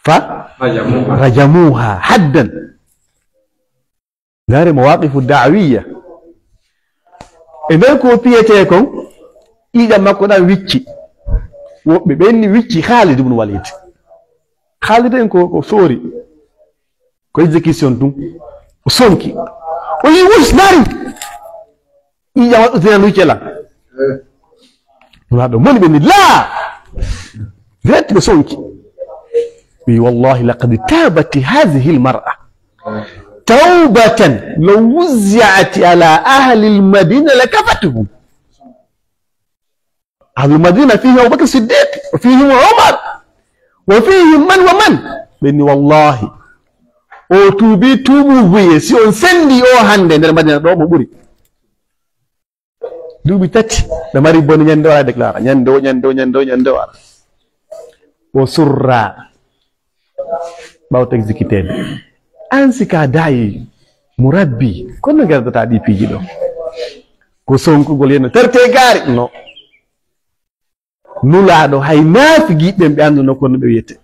Fa? Rajamuha. Rajamuha. Haddan. Ndaare mawaqifu da'wiyya. E nder ko piyetee kon, ƴiiƴam makko ɗan wicci. Woɓɓe ɓen ni wicci Khalid ibn Walid. Khalid en ko, ko soori. Ko exécution tun. O sonki. O yi wus nari. Ƴiiƴam waɗɗo tenan wicce lan. Nulaaɗo moni ɓe ni laa. Direct ɓe sonki. Wi wallahi laqad tabat hadhihi almar'a tawbatan law wuzzi'at ala ahli almadina lakafatuhum. Ahlu almadina fihim Abu Bakr Siddiq, wa fihim Umar, wa fihim man wa man. Ɓe ni wallahi. O tuubi tuubu buye, si on sendi o hannde nder Madina ɗo mo ɓuri. Duuɓi tati, ɓe mari bone ñande o ara déclara. Ñande o, ñande o, ñande o, ñande o ara. O surra. Ɓawto exécuteede. An si ka daayi murabbi, kono gerdata ɗi piiji ɗo. Ko sonkugol yenno terte gaari? No. Nulaaɗo hay naafigiiɓe ɓe annduno kono ɓe wiyete.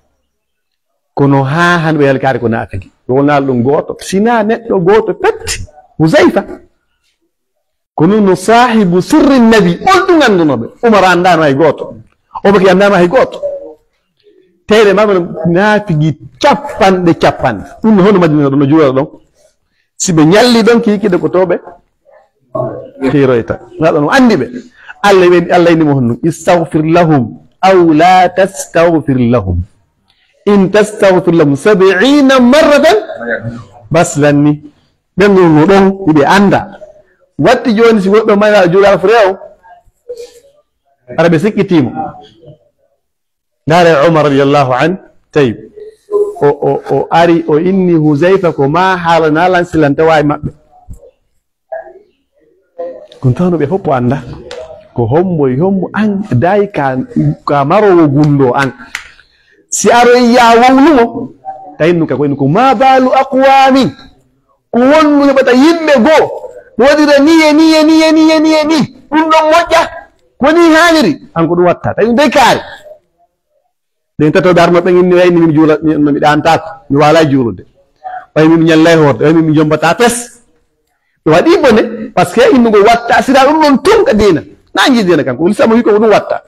Kono haa hande ɓe yalkaade ko naafigi. Wonaa ɗum gooto. Sinaa neɗɗo gooto pet. Huzayfa. Ko nun no saahibu sirri nabi, on ɗum anndunoɓe. Umar anndaano hay gooto. Obaki anndaano hay gooto. Teyɗe maɓɓe no naafigi capanɗe capanɗe. Ɗum no hono Madina ɗo no juulata ɗon. Si ɓe ñalli ɗon kiikiiɗe ko to ɓe kiiroyta. Ngaɗo no anndi ɓe. Allah wen-, Allah inni mo honno, "Istaghfir lahum aw la tastaghfir lahum. In tastaghfir lahum sab'ina marratan." Bas lanni. Ɓen ɗon no ɗon, iɓe annda. Watti jooni si goɗɗo mayra juula fure o. Ara ɓe sikkitiimo. Ndaare Umar radiyallahu anhu, tawi o, o, o ari, o inni Huzayfa ko ma haalana lan silanta waawi maɓɓe. Kun tawno ɓe fof o annda. Ko hombo e hombo an dayi ka, ka marowo gundo an. Si aroy ya wowlumo, tawi nun ka ko inni ko ma balu aqwamin. Ko honɗum heɓata yimɓe goo no waɗira ni e ni e ni e ni e ni e ni? Ɗum ɗon moƴƴa? Ko ni haaniri? An ko ɗum watta. Tawi ɗum dey kaari. Ɓen tatoɓe arno ɓen inni, "Way ni min juula, mi, mi ɗaantaako, mi waalaa juulude. Way min ñallay hoorde, way min mi jombataa pes." Ɓe waɗi bone, parce que innugol watta, sira ɗum ɗon tun ka diina. Na ngi diina kan, ko lislaam wi ko ɗum watta.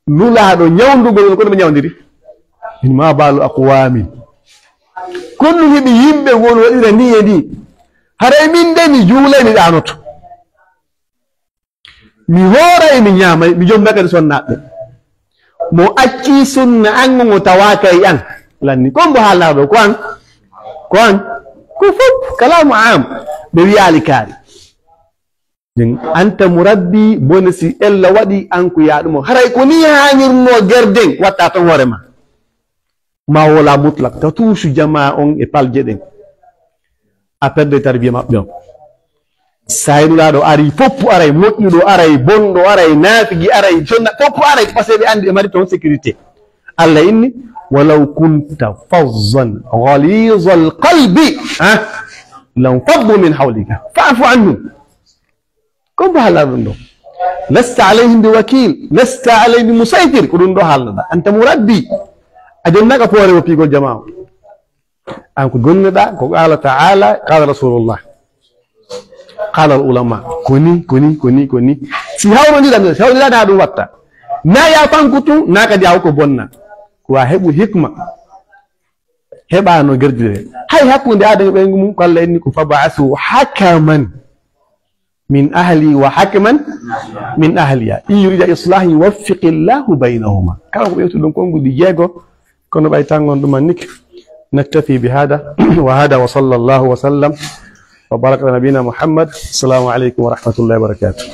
Nulaaɗo ñawndugol on kono ɓe ñawndiri. Min ma baalu aqwamin. Kono ɗum heɓi yimɓe won waɗira ni e ni. Haray min de mi juulay mi ɗaanoto. Mi hooray mi ñaamay, mi jomba kadi sonnaaɓe. Mo acci sunna an ngo tawaaka e an. Lanni, ko mbo haalnaa ɗo, ko an? Ko an? Ko fof, kalaamu am. Ɓe wiyaali kaari. Min anta murabbi, bone si ella waɗi an ko yaaɗumo. Haray ko ni haanirno gerden, watta ton hoore ma. Ma wola mutlak, ta tuusu jamaa on e palje ɗen. A perde tarbiya maɓɓe on. Saynulaaɗo ari, foppu aray, moƴƴuɗo aray, bonɗo aray, naafigi aray, sonna, foppu aray, parce que ɓe andi ɓe mari ton sécurité. Allah inni, "Walaw kunta fazzan ghalizal qalbi, ha, lanfaddu min hawlika. Fa'fu anhum." Ko mbo haalaa ɗum ɗo? "Lasta alayhim bi wakil, lasta alayhim bi musaytir." Ko ɗum ɗo haalnoɗa. Anta murabbi. A jonnaka poore mo piigol jamaa o. An ko gonnoɗa, ko qaala ta'ala, qaala rasulullah. Qaala al ulama. Ko ni, ko ni, ko ni, ko ni. Si hawrondiran, si hawrondiran na ɗum watta. Na ya fankutu, na kadi ya ko bonna. Ko wa heɓu hikma. Heɓano gerdire. Hay hakkunde Aadama ɓe mum, ko Allah inni ko, "Fab'asu hakaman min ahli wa hakaman min ahliya. In yurida islahan yuwaffiqillahu baynahuma." Kala ko ɓe yewtude ɗon konguɗi jeego, kono ɓay tangon ɗum annike. Naktafi bi hada, wa hada wa sallallahu wa sallam وبارك على نبينا محمد. السلام عليكم ورحمة الله وبركاته.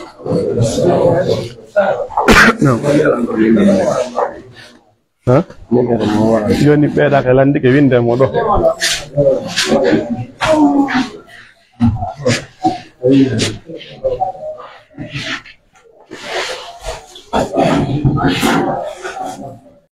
نعم. Ha? Joni ɓeeɗa ke landi ke winde mo ɗo.